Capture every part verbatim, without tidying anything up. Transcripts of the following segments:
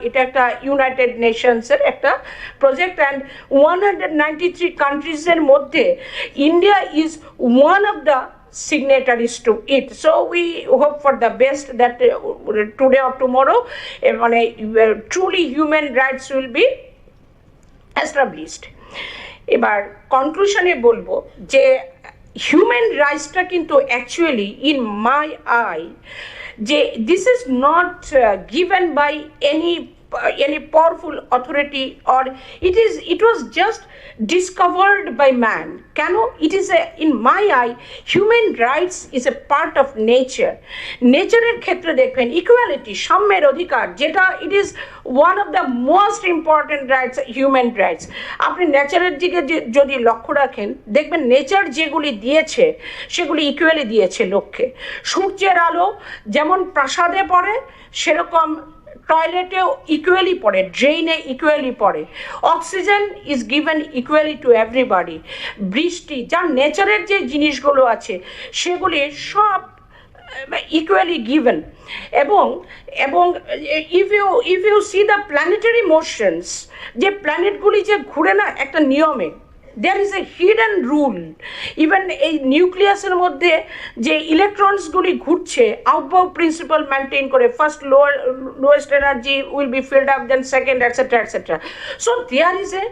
এটা একটা ইউনাইটেড নেশনসের একটা project, and one hundred ninety three কান্ট্রিজের মধ্যে India is one of the signatories to it. So we hope for the best that today or tomorrow মানে truly human rights will be established. এবার কনক্লুশনে বলবো যে human রাইটসটা কিন্তু actually in my I যে this is not given by any any powerful authority or it is it was just discovered by man. কেন? It is a, in my eye, human rights is a part of nature. নেচারের ক্ষেত্রে দেখবেন ইকুয়ালিটি, সাম্যের অধিকার, যেটা it is one of the most important rights, human rights. আপনি নেচারের দিকে যে- যদি লক্ষ্য রাখেন, দেখবেন নেচার যেগুলি দিয়েছে সেগুলি ইকুয়ালি দিয়েছে লোককে। সূর্যের আলো যেমন প্রাসাদে পড়ে, সেরকম টয়লেটেও ইকুয়ালি পড়ে, ড্রেইনে ইকুয়ালি পড়ে। Oxygen is given equally to everybody. বৃষ্টি, যা নেচারের যে জিনিসগুলো আছে সেগুলি সব ইকুয়ালি গিভেন। এবং এবং if you if you see the planetary motions, যে প্ল্যানেটগুলি যে ঘুরে না একটা নিয়মে, there is a hidden rule. Even এই নিউক্লিয়াসের মধ্যে যে ইলেকট্রনসগুলি ঘুরছে, আউটবাউ প্রিন্সিপাল মেনটেন করে, first lower lowest energy will be filled up, then second, etcetera etcetera. So there is a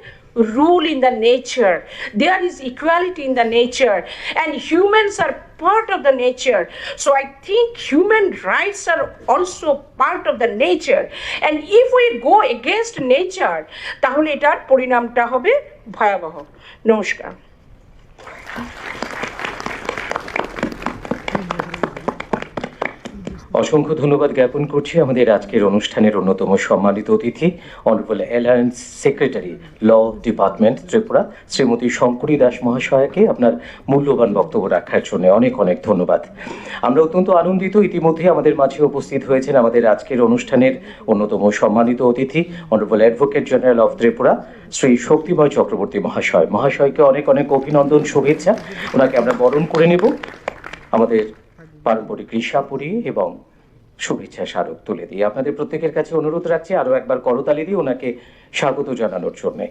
rule in the nature, there is equality in the nature, and humans are part of the nature. So I think human rights are also part of the nature, and if we go against nature, তাহলে এটার পরিণামটা হবে ভয়াবহ। নমস্কার। অসংখ্য ধন্যবাদ জ্ঞাপন করছি আমাদের আজকের অনুষ্ঠানের অন্যতম সম্মানিত অতিথি, honourable alliance secretary, law department, Tripura, Shrimati Shankari Das মহাশয়াকে আপনার মূল্যবান বক্তব্য রাখার জন্য অনেক অনেক ধন্যবাদ। আমরা অত্যন্ত আনন্দিত, ইতিমধ্যে আমাদের মাঝে উপস্থিত হয়েছেন আমাদের আজকের অনুষ্ঠানের অন্যতম সম্মানিত অতিথি, honourable advocate general of Tripura, Shri Shaktimoy Chakraborty মহাশয়। মহাশয়কে অনেক অনেক অভিনন্দন, শুভেচ্ছা। ওনাকে আমরা বরণ করে নেব আমাদের পারম্পরিক ঋষাপুরী এবং শুভেচ্ছা স্মারক তুলে দিয়ে। আপনাদের প্রত্যেকের কাছে অনুরোধ রাখছি আরও একবার করতালি দিয়ে ওনাকে স্বাগত জানানোর জন্যে।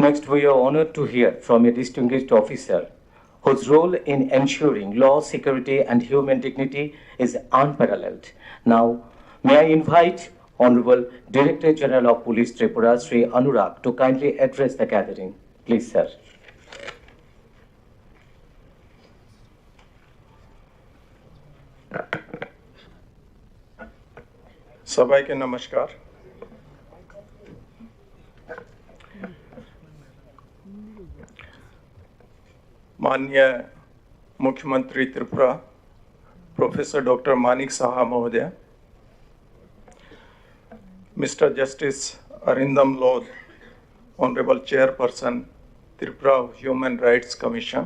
Next, we are honored to hear from a distinguished officer whose role in ensuring law, security, and human dignity is unparalleled. Now, may I invite Honorable Director General of Police Tripura, Shri Anurag, to kindly address the gathering. Please, sir. সবাইকে নমস্কার। माननीय मुख्यमंत्री Tripura professor doctor Manik साहा महोदय, mister justice Arindam Lodh, Honorable Chairperson Tripura Human Rights Commission,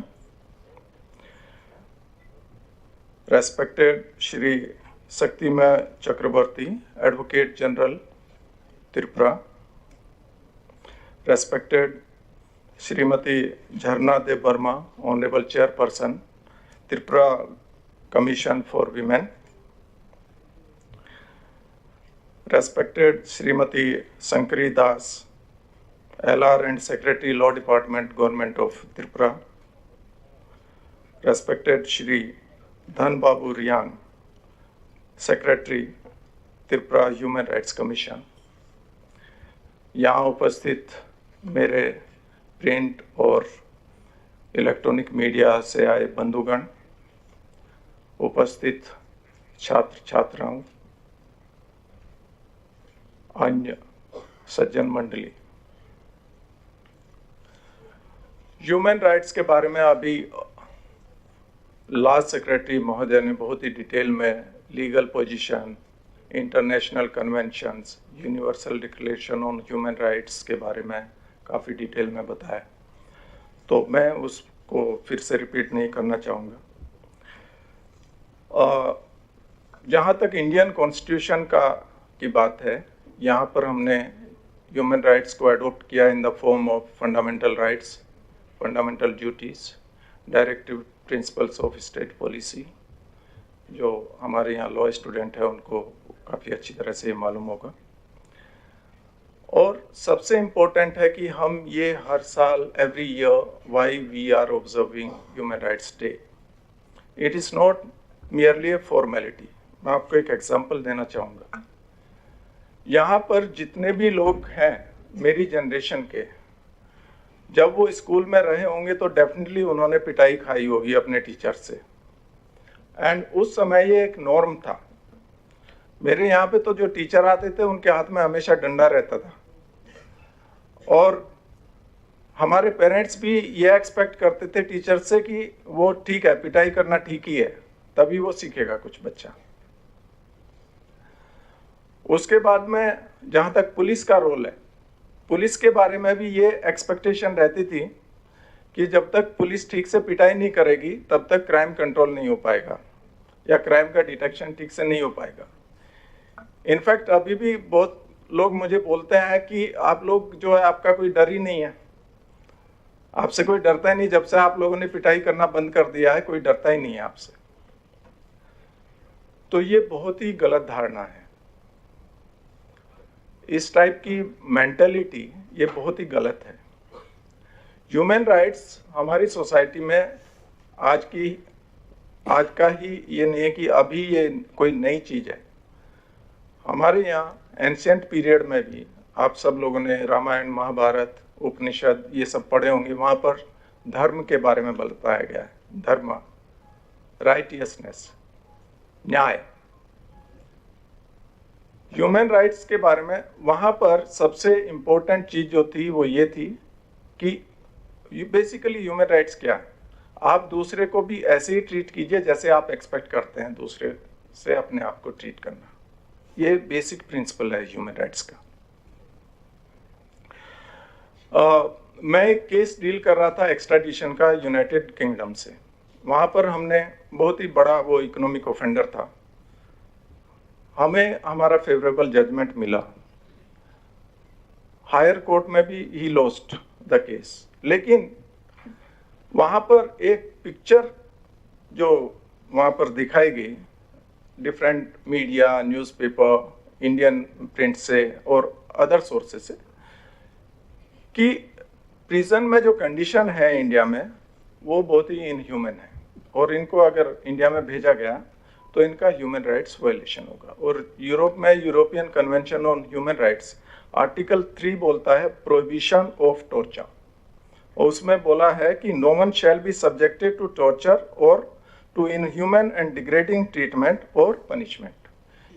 Respected Shri Shaktimay Chakraborty, Advocate General, Tripura, respected Shrimati Jharna Debbarma, Honorable Chairperson, Tripura Commission for Women, respected Shrimati Shankari Das, L R and Secretary, Law Department, Government of Tripura, respected Shri Dhan Babu Riang, Secretary, Tripura Human Rights Commission, यहाँ उपस्थित मेरे प्रिंट और electronic media से आए बंधुगण, उपस्थित छात्र छात्राओं, अन्य सज्जन मंडली, ह्यूमन राइट्स के बारे में अभी लॉ सेक्रेटरी महोदय ने बहुत ही डिटेल में legal position, international conventions, universal declaration on human rights के बारे में काफ़ी डिटेल में बताया, तो मैं उसको फिर से रिपीट नहीं करना चाहूँगा। जहाँ तक इंडियन कॉन्स्टिट्यूशन का की बात है, यहाँ पर हमने ह्यूमन राइट्स को अडॉप्ट किया in the form of fundamental rights, fundamental duties, directive principles of state policy. जो हमारे यहाँ लॉ स्टूडेंट है, उनको काफ़ी अच्छी तरह से ये मालूम होगा। और सबसे इम्पोर्टेंट है कि हम ये हर साल, every year, why we are observing human rights day? It is not merely a formality. मैं आपको एक एग्जांपल देना चाहूँगा। यहाँ पर जितने भी लोग हैं मेरी जनरेशन के, जब वो स्कूल में रहे होंगे तो डेफिनेटली उन्होंने पिटाई खाई होगी अपने टीचर से। एंड उस समय ये एक नॉर्म था। मेरे यहाँ पे तो जो टीचर आते थे, उनके हाथ में हमेशा डंडा रहता था। और हमारे पेरेंट्स भी ये एक्सपेक्ट करते थे टीचर से कि वो ठीक है, पिटाई करना ठीक ही है, तभी वो सीखेगा कुछ बच्चा। उसके बाद में जहाँ तक पुलिस का रोल है, पुलिस के बारे में भी ये एक्सपेक्टेशन रहती थी कि जब तक पुलिस ठीक से पिटाई नहीं करेगी, तब तक क्राइम कंट्रोल नहीं हो पाएगा या क्राइम का डिटेक्शन ठीक से नहीं हो पाएगा। इनफैक्ट अभी भी बहुत लोग मुझे बोलते हैं कि आप लोग जो है, आपका कोई डर ही नहीं है, आपसे कोई डरता ही नहीं। जब से आप लोगों ने पिटाई करना बंद कर दिया है, कोई डरता ही नहीं है आपसे। तो ये बहुत ही गलत धारणा है। इस टाइप की मेंटालिटी, ये बहुत ही गलत है। ह्यूमन राइट्स हमारी सोसाइटी में आज की, आज का ही ये नहीं है कि अभी ये कोई नई चीज़ है। हमारे यहाँ एंशियंट पीरियड में भी आप सब लोगों ने रामायण, महाभारत, उपनिषद, ये सब पढ़े होंगे। वहाँ पर धर्म के बारे में बताया गया है, धर्म, राइटियसनेस, न्याय। ह्यूमन राइट्स के बारे में वहाँ पर सबसे इम्पोर्टेंट चीज़ जो थी, वो ये थी कि बेसिकली ह्यूमन राइट्स क्या है। आप दूसरे को भी ऐसे ही ट्रीट कीजिए जैसे आप एक्सपेक्ट करते हैं दूसरे से अपने आप को ट्रीट करना। ये बेसिक प्रिंसिपल है ह्यूमन राइट्स का। अ, मैं एक केस डील कर रहा था एक्स्ट्राडिशन का यूनाइटेड किंगडम से। वहाँ पर हमने, बहुत ही बड़ा वो इकोनॉमिक ऑफेंडर था, हमें हमारा फेवरेबल जजमेंट मिला। हायर कोर्ट में भी ही लॉस्ट द केस, लेकिन वहाँ पर एक पिक्चर जो वहाँ पर दिखाई गई different media, newspaper, Indian print से और अदर सोर्सेज से, कि प्रिजन में जो कंडीशन है इंडिया में, वो बहुत ही इनह्यूमन है और इनको अगर इंडिया में भेजा गया तो इनका ह्यूमन राइट्स वायलेशन होगा। और यूरोप में European convention on human rights article three बोलता है प्रोहिबिशन ऑफ टॉर्चर, और उसमें बोला है कि no one shall be subjected to torture or to inhuman and degrading treatment or punishment।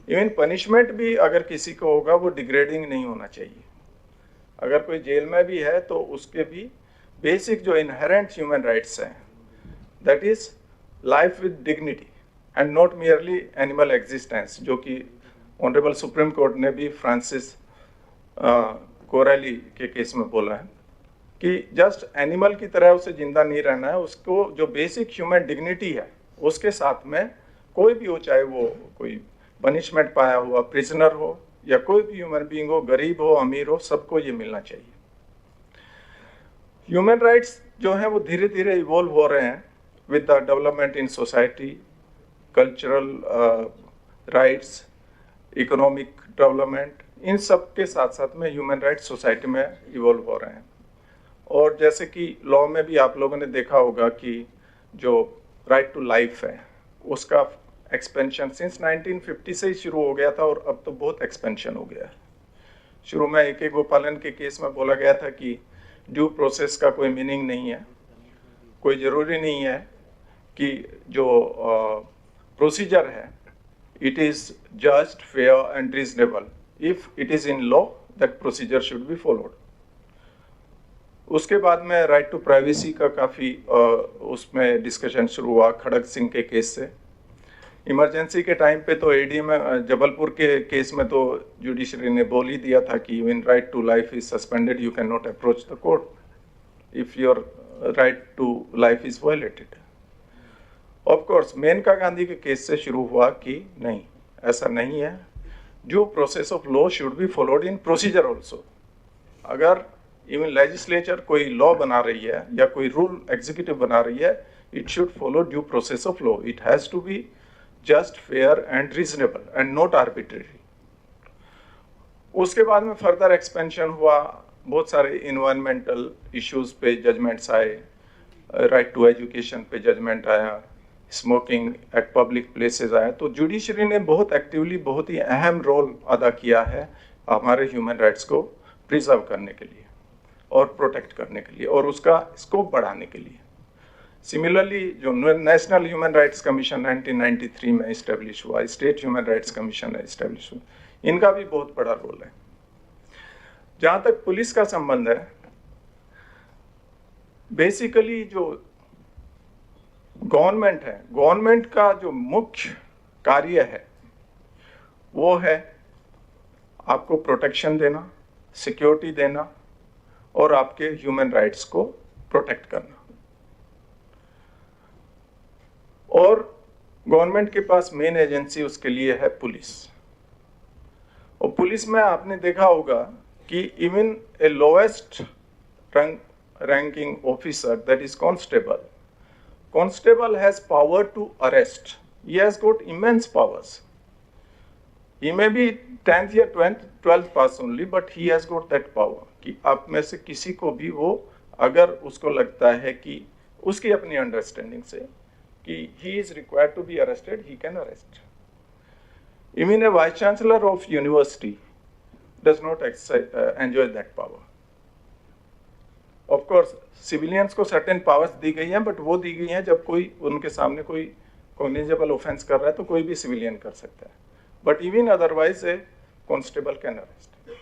Even punishment भी अगर किसी को होगा, वो डिग्रेडिंग नहीं होना चाहिए। अगर कोई जेल में भी है तो उसके भी बेसिक जो इनहेरेंट ह्यूमन राइट्स हैं, that is life with dignity and not merely animal existence, जो कि ऑनरेबल सुप्रीम कोर्ट ने भी फ्रांसिस कोराली के केस में बोला है कि जस्ट एनिमल की तरह उसे जिंदा नहीं रहना है, उसको जो बेसिक ह्यूमन डिग्निटी है उसके साथ में कोई भी हो, चाहे वो कोई पनिशमेंट पाया हुआ प्रिजनर हो या कोई भी ह्यूमन बीइंग हो, गरीब हो अमीर हो, सबको ये मिलना चाहिए। ह्यूमन राइट्स जो है वो धीरे धीरे इवॉल्व हो रहे हैं with the development in society, cultural rights, economic development, इन सब के साथ साथ में ह्यूमन राइट्स सोसाइटी में इवॉल्व हो रहे हैं। और जैसे कि लॉ में भी आप लोगों ने देखा होगा कि जो राइट टू लाइफ है, उसका एक्सपेंशन सिंस नाइनटीन फिफ्टी से ही शुरू हो गया था और अब तो बहुत एक्सपेंशन हो गया है। शुरू में ए के गोपालन के केस में बोला गया था कि ड्यू प्रोसेस का कोई मीनिंग नहीं है, कोई ज़रूरी नहीं है कि जो प्रोसीजर है, it is just, fair and reasonable. If it is in law, that procedure should be followed. उसके बाद में राइट टू प्राइवेसी का काफ़ी उसमें डिस्कशन शुरू हुआ खड़ग सिंह के केस से। इमरजेंसी के टाइम पे तो एडीएम जबलपुर के केस में तो जुडिशरी ने बोल ही दिया था कि even right to life is suspended, you cannot approach the court if your right to life is violated. Of course, Maneka गांधी के केस से शुरू हुआ कि नहीं, ऐसा नहीं है। Due process of law should be followed in procedure also. अगर इवन लेजिस्लेचर कोई लॉ बना रही है या कोई रूल एग्जीक्यूटिव बना रही है, it should follow due process of law, it has to be just, fair and reasonable and not arbitrary. उसके बाद में फर्दर एक्सपेंशन हुआ, बहुत सारे इन्वायरमेंटल इश्यूज पे जजमेंट्स आए, राइट टू एजुकेशन पे जजमेंट आया, स्मोकिंग एट पब्लिक प्लेसेस आया। तो जुडिशरी ने बहुत एक्टिवली, बहुत ही अहम रोल अदा किया है हमारे ह्यूमन राइट्स को प्रिजर्व करने के लिए और प्रोटेक्ट करने के लिए और उसका स्कोप बढ़ाने के लिए। सिमिलरली, जो national human rights commission nineteen ninety three में इस्टेब्लिश हुआ, state human rights commission establish हुआ, इनका भी बहुत बड़ा रोल है। जहाँ तक पुलिस का संबंध है, बेसिकली जो गवर्नमेंट है, गवर्नमेंट का जो मुख्य कार्य है, वो है आपको प्रोटेक्शन देना, सिक्योरिटी देना और आपके ह्यूमन राइट्स को प्रोटेक्ट करना। और गवर्नमेंट के पास मेन एजेंसी उसके लिए है पुलिस। और पुलिस में आपने देखा होगा कि even a lowest rank ranking officer, that is constable, constable has power to arrest. He has got immense powers. He may be tenth या twelfth pass only, but he has got that power कि आप में से किसी को भी वो, अगर उसको लगता है कि उसकी अपनी अंडरस्टैंडिंग से कि he is required to be arrested, he can arrest. Even a vice chancellor of university does not exercise, uh, enjoy that power. Of course, civilians को सर्टेन पावर्स दी गई हैं, बट वो दी गई हैं जब कोई उनके सामने कोई कॉग्निजेबल ऑफेंस कर रहा है तो कोई भी सिविलियन कर सकता है, but even otherwise A constable can arrest.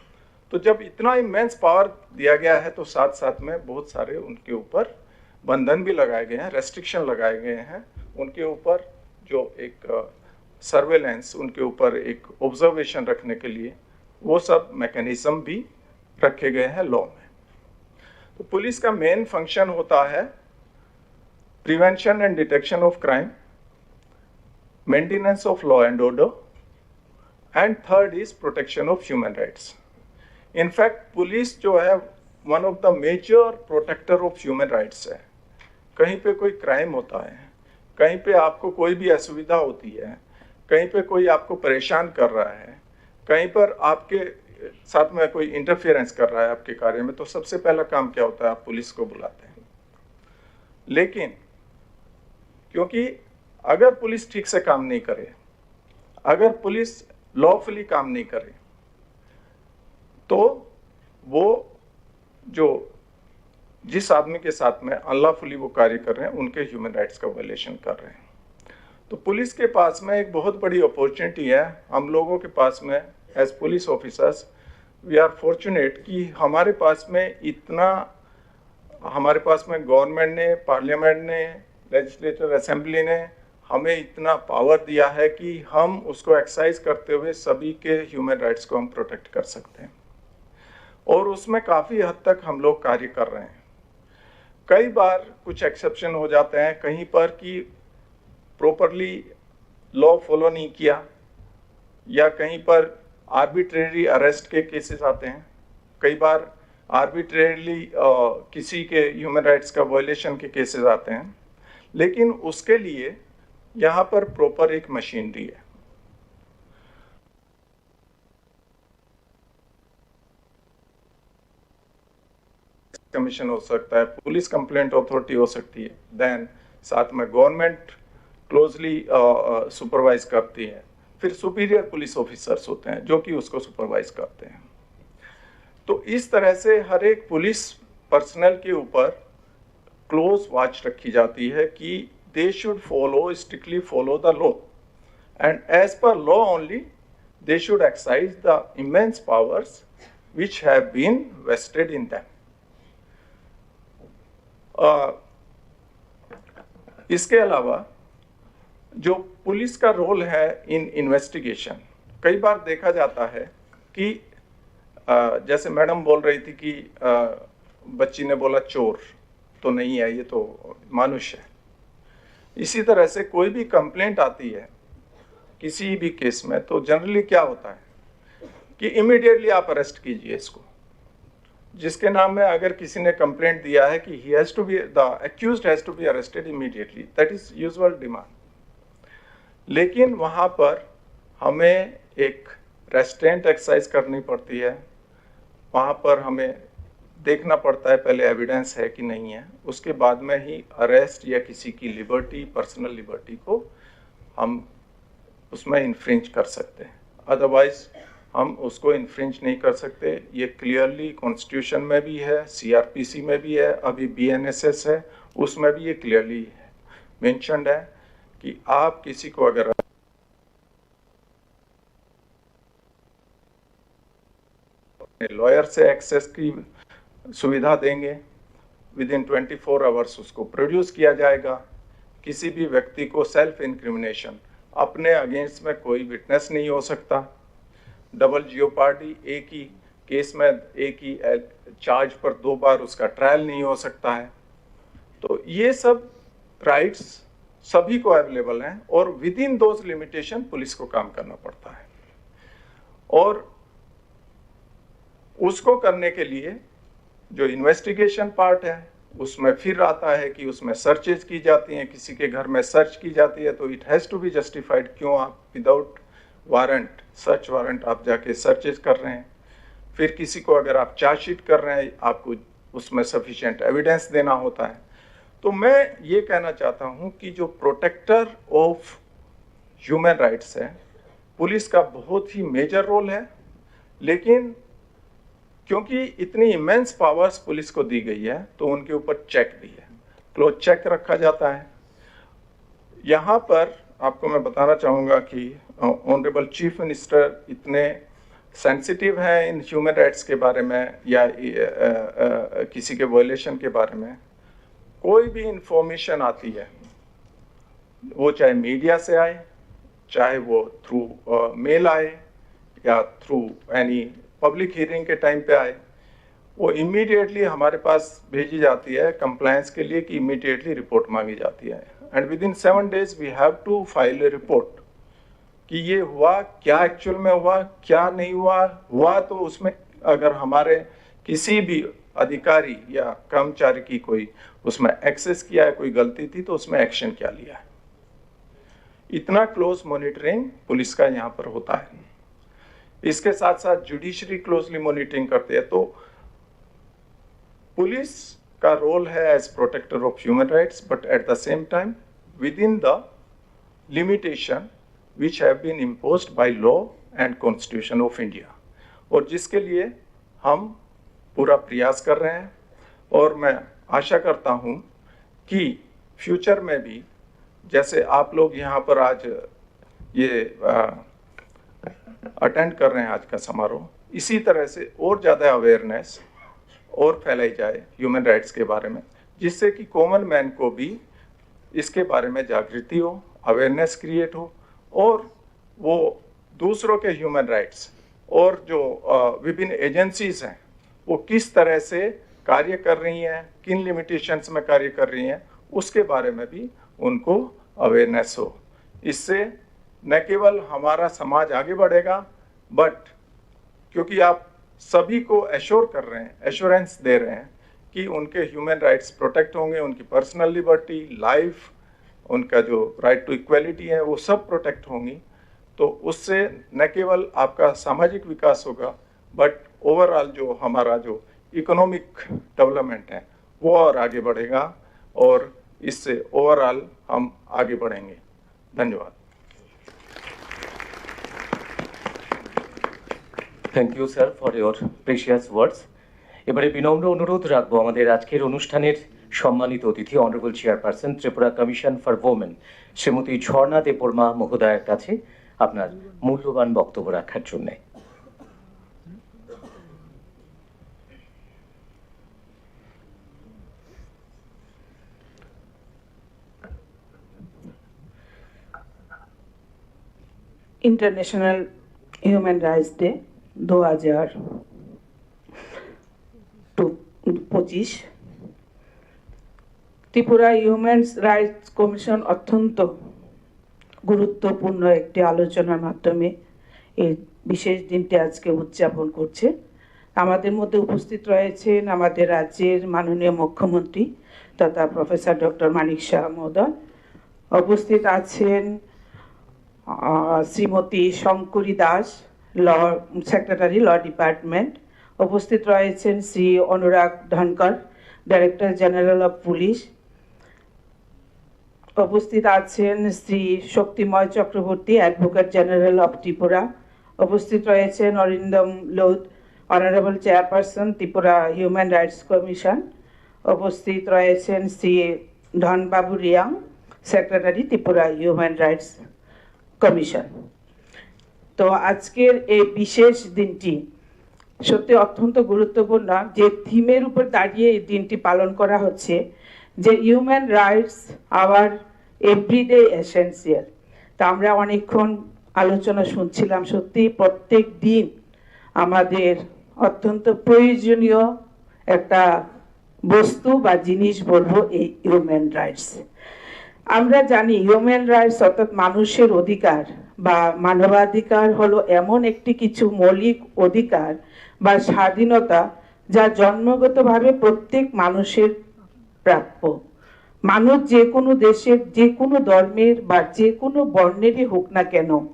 तो जब इतना इमेंस पावर दिया गया है तो साथ साथ में बहुत सारे उनके ऊपर बंधन भी लगाए गए हैं, रेस्ट्रिक्शन लगाए गए हैं उनके ऊपर। जो एक सर्वेलेंस, उनके ऊपर एक ऑब्जर्वेशन रखने के लिए वो सब मैकेनिज्म भी रखे गए हैं लॉ में। तो पुलिस का मेन फंक्शन होता है prevention and detection of crime, maintenance of law and order, and third is protection of human rights. In fact, police जो है, one of the major protector of human rights है। कहीं पे कोई क्राइम होता है, कहीं पे आपको कोई भी असुविधा होती है, कहीं पे कोई आपको परेशान कर रहा है, कहीं पर आपके साथ में कोई इंटरफेरेंस कर रहा है आपके कार्य में, तो सबसे पहला काम क्या होता है? आप पुलिस को बुलाते हैं। लेकिन क्योंकि अगर पुलिस ठीक से काम नहीं करे, अगर पुलिस लॉफुली काम नहीं करे, तो वो जो, जिस आदमी के साथ में अनलॉफुली वो कार्य कर रहे हैं, उनके ह्यूमन राइट्स का वायलेशन कर रहे हैं। तो पुलिस के पास में एक बहुत बड़ी अपॉर्चुनिटी है। हम लोगों के पास में, as police officers, we are fortunate कि हमारे पास में इतना, हमारे पास में गवर्नमेंट ने, पार्लियामेंट ने, लेजिस्लेचर असेंबली ने हमें इतना पावर दिया है कि हम उसको एक्सरसाइज करते हुए सभी के ह्यूमन राइट्स को हम प्रोटेक्ट कर सकते हैं। और उसमें काफ़ी हद तक हम लोग कार्य कर रहे हैं। कई बार कुछ एक्सेप्शन हो जाते हैं कहीं पर कि प्रॉपरली लॉ फॉलो नहीं किया, या कहीं पर आर्बिट्रेरी अरेस्ट के केसेस आते हैं, कई बार आर्बिट्रेरली किसी के ह्यूमन राइट्स का वायलेशन के केसेस आते हैं, लेकिन उसके लिए यहाँ पर प्रॉपर एक मशीनरी है। कमीशन हो सकता है, पुलिस कंप्लेंट अथॉरिटी हो सकती है, देन साथ में गवर्नमेंट क्लोजली सुपरवाइज करती है, फिर सुपीरियर पुलिस ऑफिसर्स होते हैं जो कि उसको सुपरवाइज करते हैं। तो इस तरह से हर एक पुलिस पर्सनल के ऊपर क्लोज वॉच रखी जाती है कि they should follow, strictly follow the law, and as per law only they should exercise the immense powers which have been vested in them. इसके अलावा जो पुलिस का रोल है इन इन्वेस्टिगेशन। कई बार देखा जाता है कि अ, जैसे मैडम बोल रही थी कि अ, बच्ची ने बोला चोर, तो नहीं है, ये तो मानुष है। इसी तरह से कोई भी कंप्लेंट आती है किसी भी केस में, तो जनरली क्या होता है कि इमीडिएटली आप अरेस्ट कीजिए इसको। जिसके नाम में अगर किसी ने कंप्लेंट दिया है कि he has to be, the accused has to be arrested immediately, that is usual demand। लेकिन वहाँ पर हमें एक रेस्ट्रेंट एक्सरसाइज करनी पड़ती है। वहाँ पर हमें देखना पड़ता है पहले एविडेंस है कि नहीं है, उसके बाद में ही अरेस्ट या किसी की लिबर्टी, पर्सनल लिबर्टी को हम उसमें इन्फ्रिंज कर सकते हैं। अदरवाइज हम उसको इन्फ्रिंज नहीं कर सकते। ये क्लियरली कॉन्स्टिट्यूशन में भी है, सीआरपीसी में भी है, अभी बीएनएसएस है, उसमें भी ये क्लियरली मेंशन्ड है कि आप किसी को अगर अपने लॉयर से एक्सेस की सुविधा देंगे, with in twenty four hours उसको प्रोड्यूस किया जाएगा। किसी भी व्यक्ति को सेल्फ इंक्रिमिनेशन, अपने अगेंस्ट में कोई विटनेस नहीं हो सकता। डबल जियोपार्डी, एक ही केस में एक ही चार्ज पर दो बार उसका ट्रायल नहीं हो सकता है। तो ये सब राइट्स सभी को अवेलेबल हैं और with in those limitation police को काम करना पड़ता है। और उसको करने के लिए जो इन्वेस्टिगेशन पार्ट है, उसमें फिर आता है कि उसमें सर्चेज की जाती हैं, किसी के घर में सर्च की जाती है, तो it has to be justified. क्यों आप विदाउट वारंट, सर्च वारंट आप जाके सर्चेज कर रहे हैं? फिर किसी को अगर आप चार्जशीट कर रहे हैं, आपको उसमें सफिशिएंट एविडेंस देना होता है। तो मैं ये कहना चाहता हूँ कि जो प्रोटेक्टर ऑफ ह्यूमन राइट्स है, पुलिस का बहुत ही मेजर रोल है, लेकिन क्योंकि इतनी इमेंस पावर्स पुलिस को दी गई है, तो उनके ऊपर चेक भी है, क्लोज चेक रखा जाता है। यहाँ पर आपको मैं बताना चाहूँगा कि ऑनरेबल चीफ मिनिस्टर इतने सेंसिटिव हैं इन ह्यूमन राइट्स के बारे में या अ, अ, अ, किसी के वायलेशन के बारे में। कोई भी इंफॉर्मेशन आती है, वो चाहे मीडिया से आए, चाहे वो थ्रू मेल आए या थ्रू एनी पब्लिक हियरिंग के टाइम पे आए, वो इमीडिएटली हमारे पास भेजी जाती है कंप्लायंस के लिए कि इमीडिएटली रिपोर्ट मांगी जाती है। And within seven days we have to file a report कि ये हुआ क्या, एक्चुअल में हुआ क्या नहीं हुआ। हुआ तो उसमें अगर हमारे किसी भी अधिकारी या कर्मचारी की कोई उसमें एक्सेस किया है, कोई गलती थी, तो उसमें एक्शन क्या लिया है। इतना क्लोज मॉनिटरिंग पुलिस का यहाँ पर होता है। इसके साथ साथ जुडिशरी क्लोजली मॉनिटरिंग करती है। तो पुलिस का रोल है as protector of human rights, but at the same time within the limitation which have been imposed by law and Constitution of India, और जिसके लिए हम पूरा प्रयास कर रहे हैं। और मैं आशा करता हूँ कि फ्यूचर में भी, जैसे आप लोग यहाँ पर आज ये अटेंड कर रहे हैं आज का समारोह, इसी तरह से और ज़्यादा अवेयरनेस और फैलाई जाए ह्यूमन राइट्स के बारे में, जिससे कि कॉमन मैन को भी इसके बारे में जागृति हो, अवेयरनेस क्रिएट हो और वो दूसरों के ह्यूमन राइट्स और जो अ, विभिन्न एजेंसीज हैं, वो किस तरह से कार्य कर रही हैं, किन लिमिटेशंस में कार्य कर रही हैं, उसके बारे में भी उनको अवेयरनेस हो। इससे न केवल हमारा समाज आगे बढ़ेगा, बट क्योंकि आप सभी को एश्योर कर रहे हैं, एश्योरेंस दे रहे हैं कि उनके ह्यूमन राइट्स प्रोटेक्ट होंगे, उनकी पर्सनल लिबर्टी, लाइफ, उनका जो राइट टू इक्वलिटी है, वो सब प्रोटेक्ट होंगी। तो उससे न केवल आपका सामाजिक विकास होगा, बट ओवरऑल जो हमारा जो इकोनॉमिक डेवलपमेंट है, वो और आगे बढ़ेगा और इससे ओवरऑल हम आगे बढ़ेंगे। धन्यवाद। Thank you, sir, for your precious words. এবারে বিনম্র অনুরোধ রাখবো আমাদের আজকের অনুষ্ঠানের সম্মানিত অতিথি, honourable chairperson, Tripura commission for women, Shrimati Jharna Debbarma মহোদয়ার কাছে আপনার মূল্যবান বক্তব্য রাখার জন্য। ইন্টারন্যাশনাল হিউম্যান রাইটস ডে দু হাজার পঁচিশ। ত্রিপুরা হিউম্যান রাইটস কমিশন অত্যন্ত গুরুত্বপূর্ণ একটি আলোচনার মাধ্যমে এই বিশেষ দিনটি আজকে উদযাপন করছে। আমাদের মধ্যে উপস্থিত রয়েছেন আমাদের রাজ্যের মাননীয় মুখ্যমন্ত্রী তথা প্রফেসর ডক্টর মানিক সাহা মহোদয়। উপস্থিত আছেন আহ, Shrimati Shankari Das, law secretary, law department. উপস্থিত রয়েছেন Shri Anurag Dhankar, director general of police. উপস্থিত আছেন Shri Shaktimoy Chakraborty, advocate general of Tripura. উপস্থিত রয়েছেন Arindam Lodh, honourable chairperson, Tripura human rights commission. উপস্থিত রয়েছেন Shri Dhanbabu Reang, secretary, Tripura human rights commission. তো আজকের এই বিশেষ দিনটি সত্যি অত্যন্ত গুরুত্বপূর্ণ, যে থিমের উপর দাঁড়িয়ে এই দিনটি পালন করা হচ্ছে, যে human rights our everyday essential. তা আমরা অনেকক্ষণ আলোচনা শুনছিলাম। সত্যি প্রত্যেক দিন আমাদের অত্যন্ত প্রয়োজনীয় একটা বস্তু বা জিনিস বলবো এই হিউম্যান রাইটস। আমরা জানি হিউম্যান রাইটস অর্থাৎ মানুষের অধিকার বা মানবাধিকার হলো এমন একটি কিছু মৌলিক অধিকার বা স্বাধীনতা, যা জন্মগতভাবে প্রত্যেক মানুষের প্রাপ্য। মানুষ যে কোনো দেশের, যে কোনো ধর্মের বা যে কোনো বর্ণেরই হোক না কেন,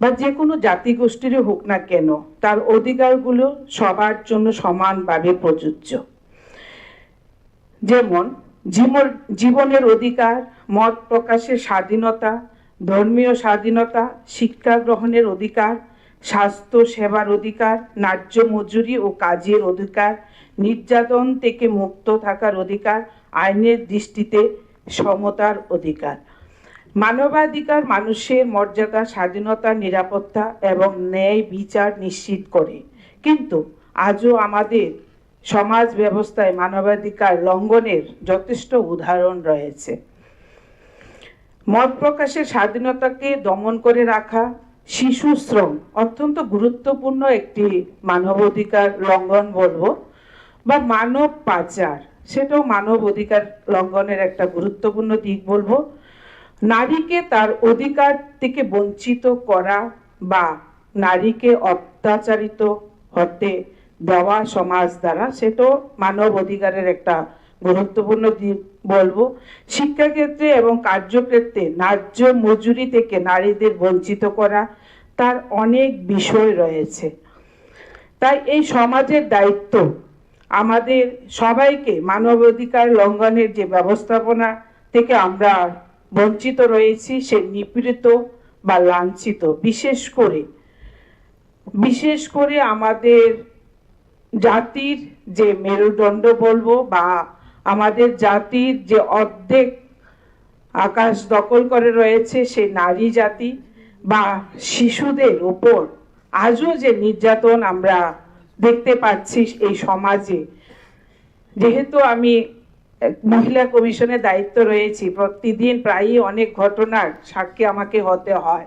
বা যে কোনো জাতিগোষ্ঠীরই হোক না কেন, তার অধিকারগুলো সবার জন্য সমানভাবে প্রযোজ্য। যেমন জীবন, জীবনের অধিকার, মত প্রকাশের স্বাধীনতা, ধর্মীয় স্বাধীনতা, শিক্ষা গ্রহণের অধিকার, স্বাস্থ্য সেবার অধিকার, ন্যায্য মজুরি ও কাজের অধিকার, নির্যাতন থেকে মুক্ত থাকার অধিকার, আইনের দৃষ্টিতে সমতার অধিকার। মানবাধিকার মানুষের মর্যাদা, স্বাধীনতা, নিরাপত্তা এবং ন্যায় বিচার নিশ্চিত করে। কিন্তু আজও আমাদের সমাজ ব্যবস্থায় মানবাধিকার লঙ্ঘনের যথেষ্ট উদাহরণ রয়েছে। মত প্রকাশের স্বাধীনতাকে দমন করে রাখা, শিশু শ্রম অত্যন্ত গুরুত্বপূর্ণ একটি মানবাধিকার লঙ্ঘন বলবো, বা মানব পাচার, সেটাও মানব অধিকার লঙ্ঘনের একটা গুরুত্বপূর্ণ দিক বলবো। নারীকে তার অধিকার থেকে বঞ্চিত করা বা নারীকে অত্যাচারিত হতে দেওয়া সমাজ দ্বারা, সেটাও মানব অধিকারের একটা গুরুত্বপূর্ণ দিক বলবো। শিক্ষাক্ষেত্রে এবং কার্যক্ষেত্রে ন্যায্য মজুরি থেকে নারীদের বঞ্চিত করা, তার অনেক বিষয় রয়েছে। তাই এই সমাজের দায়িত্ব আমাদের সবাইকে মানবাধিকার লঙ্ঘনের যে ব্যবস্থাপনা থেকে আমরা বঞ্চিত রয়েছি, সে নিপীড়িত বা লাঞ্ছিত, বিশেষ করে, বিশেষ করে আমাদের জাতির যে মেরুদণ্ড বলবো বা আমাদের জাতির যে অর্ধেক আকাশ দখল করে রয়েছে সেই নারী জাতি বা শিশুদের উপর আজও যে নির্যাতন আমরা দেখতে পাচ্ছি এই সমাজে। যেহেতু আমি মহিলা কমিশনের দায়িত্ব রয়েছি, প্রতিদিন প্রায়ই অনেক ঘটনার সাক্ষী আমাকে হতে হয়।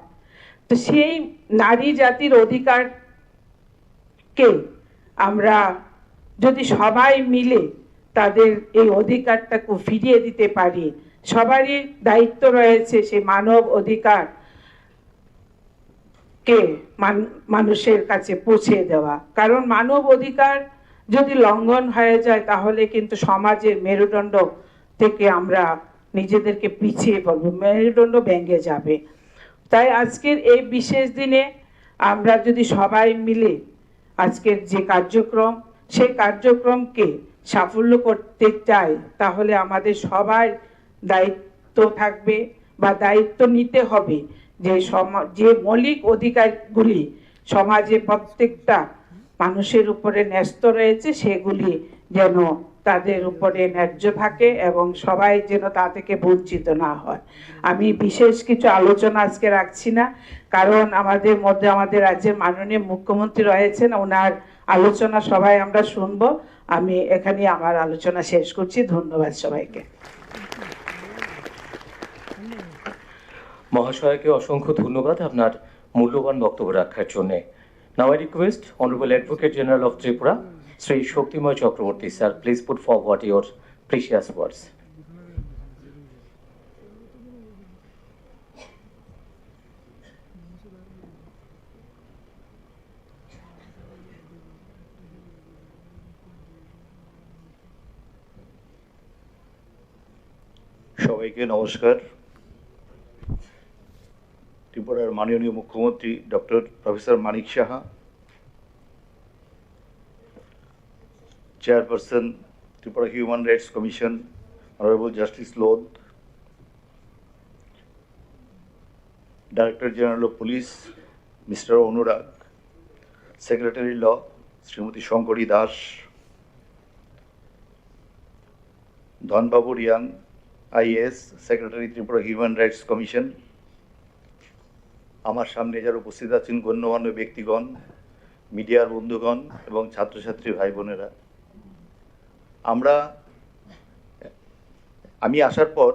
তো সেই নারী জাতির অধিকারকে আমরা যদি সবাই মিলে তাদের এই অধিকারটাকে ফিরিয়ে দিতে পারি, সবারই দায়িত্ব রয়েছে সেই মানব অধিকার কে মান-, মানুষের কাছে পৌঁছে দেওয়া। কারণ মানব অধিকার যদি লঙ্ঘন হয়ে যায়, তাহলে কিন্তু সমাজের মেরুদণ্ড থেকে আমরা নিজেদেরকে পিছিয়ে পড়বো, মেরুদণ্ড ভেঙে যাবে। তাই আজকের এই বিশেষ দিনে আমরা যদি সবাই মিলে আজকের যে কার্যক্রম, সেই কার্যক্রমকে সাফল্য করতে চাই, তাহলে আমাদের সবার দায়িত্ব থাকবে বা দায়িত্ব নিতে হবে যে সমা-, যে মৌলিক অধিকারগুলি সমাজে প্রত্যেকটা মানুষের উপরে ন্যস্ত রয়েছে, সেগুলি যেন তাদের উপরে ন্যায্য থাকে এবং সবাই যেন তা থেকে বঞ্চিত না হয়। আমি বিশেষ কিছু আলোচনা আজকে রাখছি না, কারণ আমাদের মধ্যে আমাদের রাজ্যের মাননীয় মুখ্যমন্ত্রী রয়েছেন, ওনার আলোচনা সবাই আমরা শুনবো। আমি এখানেই আমার আলোচনা শেষ করছি। ধন্যবাদ সবাইকে। মহাশয়কে অসংখ্য ধন্যবাদ আপনার মূল্যবান বক্তব্য রাখার জন্য। Now I request Honorable Advocate General of Tripura, Sri Shaktimay Chakraborty sir, please put forward your precious words. সবাইকে নমস্কার। ত্রিপুরার মাননীয় মুখ্যমন্ত্রী doctor professor Manik Saha, chairperson Tripura human rights commission, honourable justice Lodh, director general of police mister Anurag, secretary law Shrimati Shankari Das, Dhanbabu Reang, IAS, secretary Tripura human rights commission, আমার সামনে যারা উপস্থিত আছেন গণ্যমান্য ব্যক্তিগণ, মিডিয়ার বন্ধুগণ এবং ছাত্রছাত্রী ভাই বোনেরা, আমরা আমি আসার পর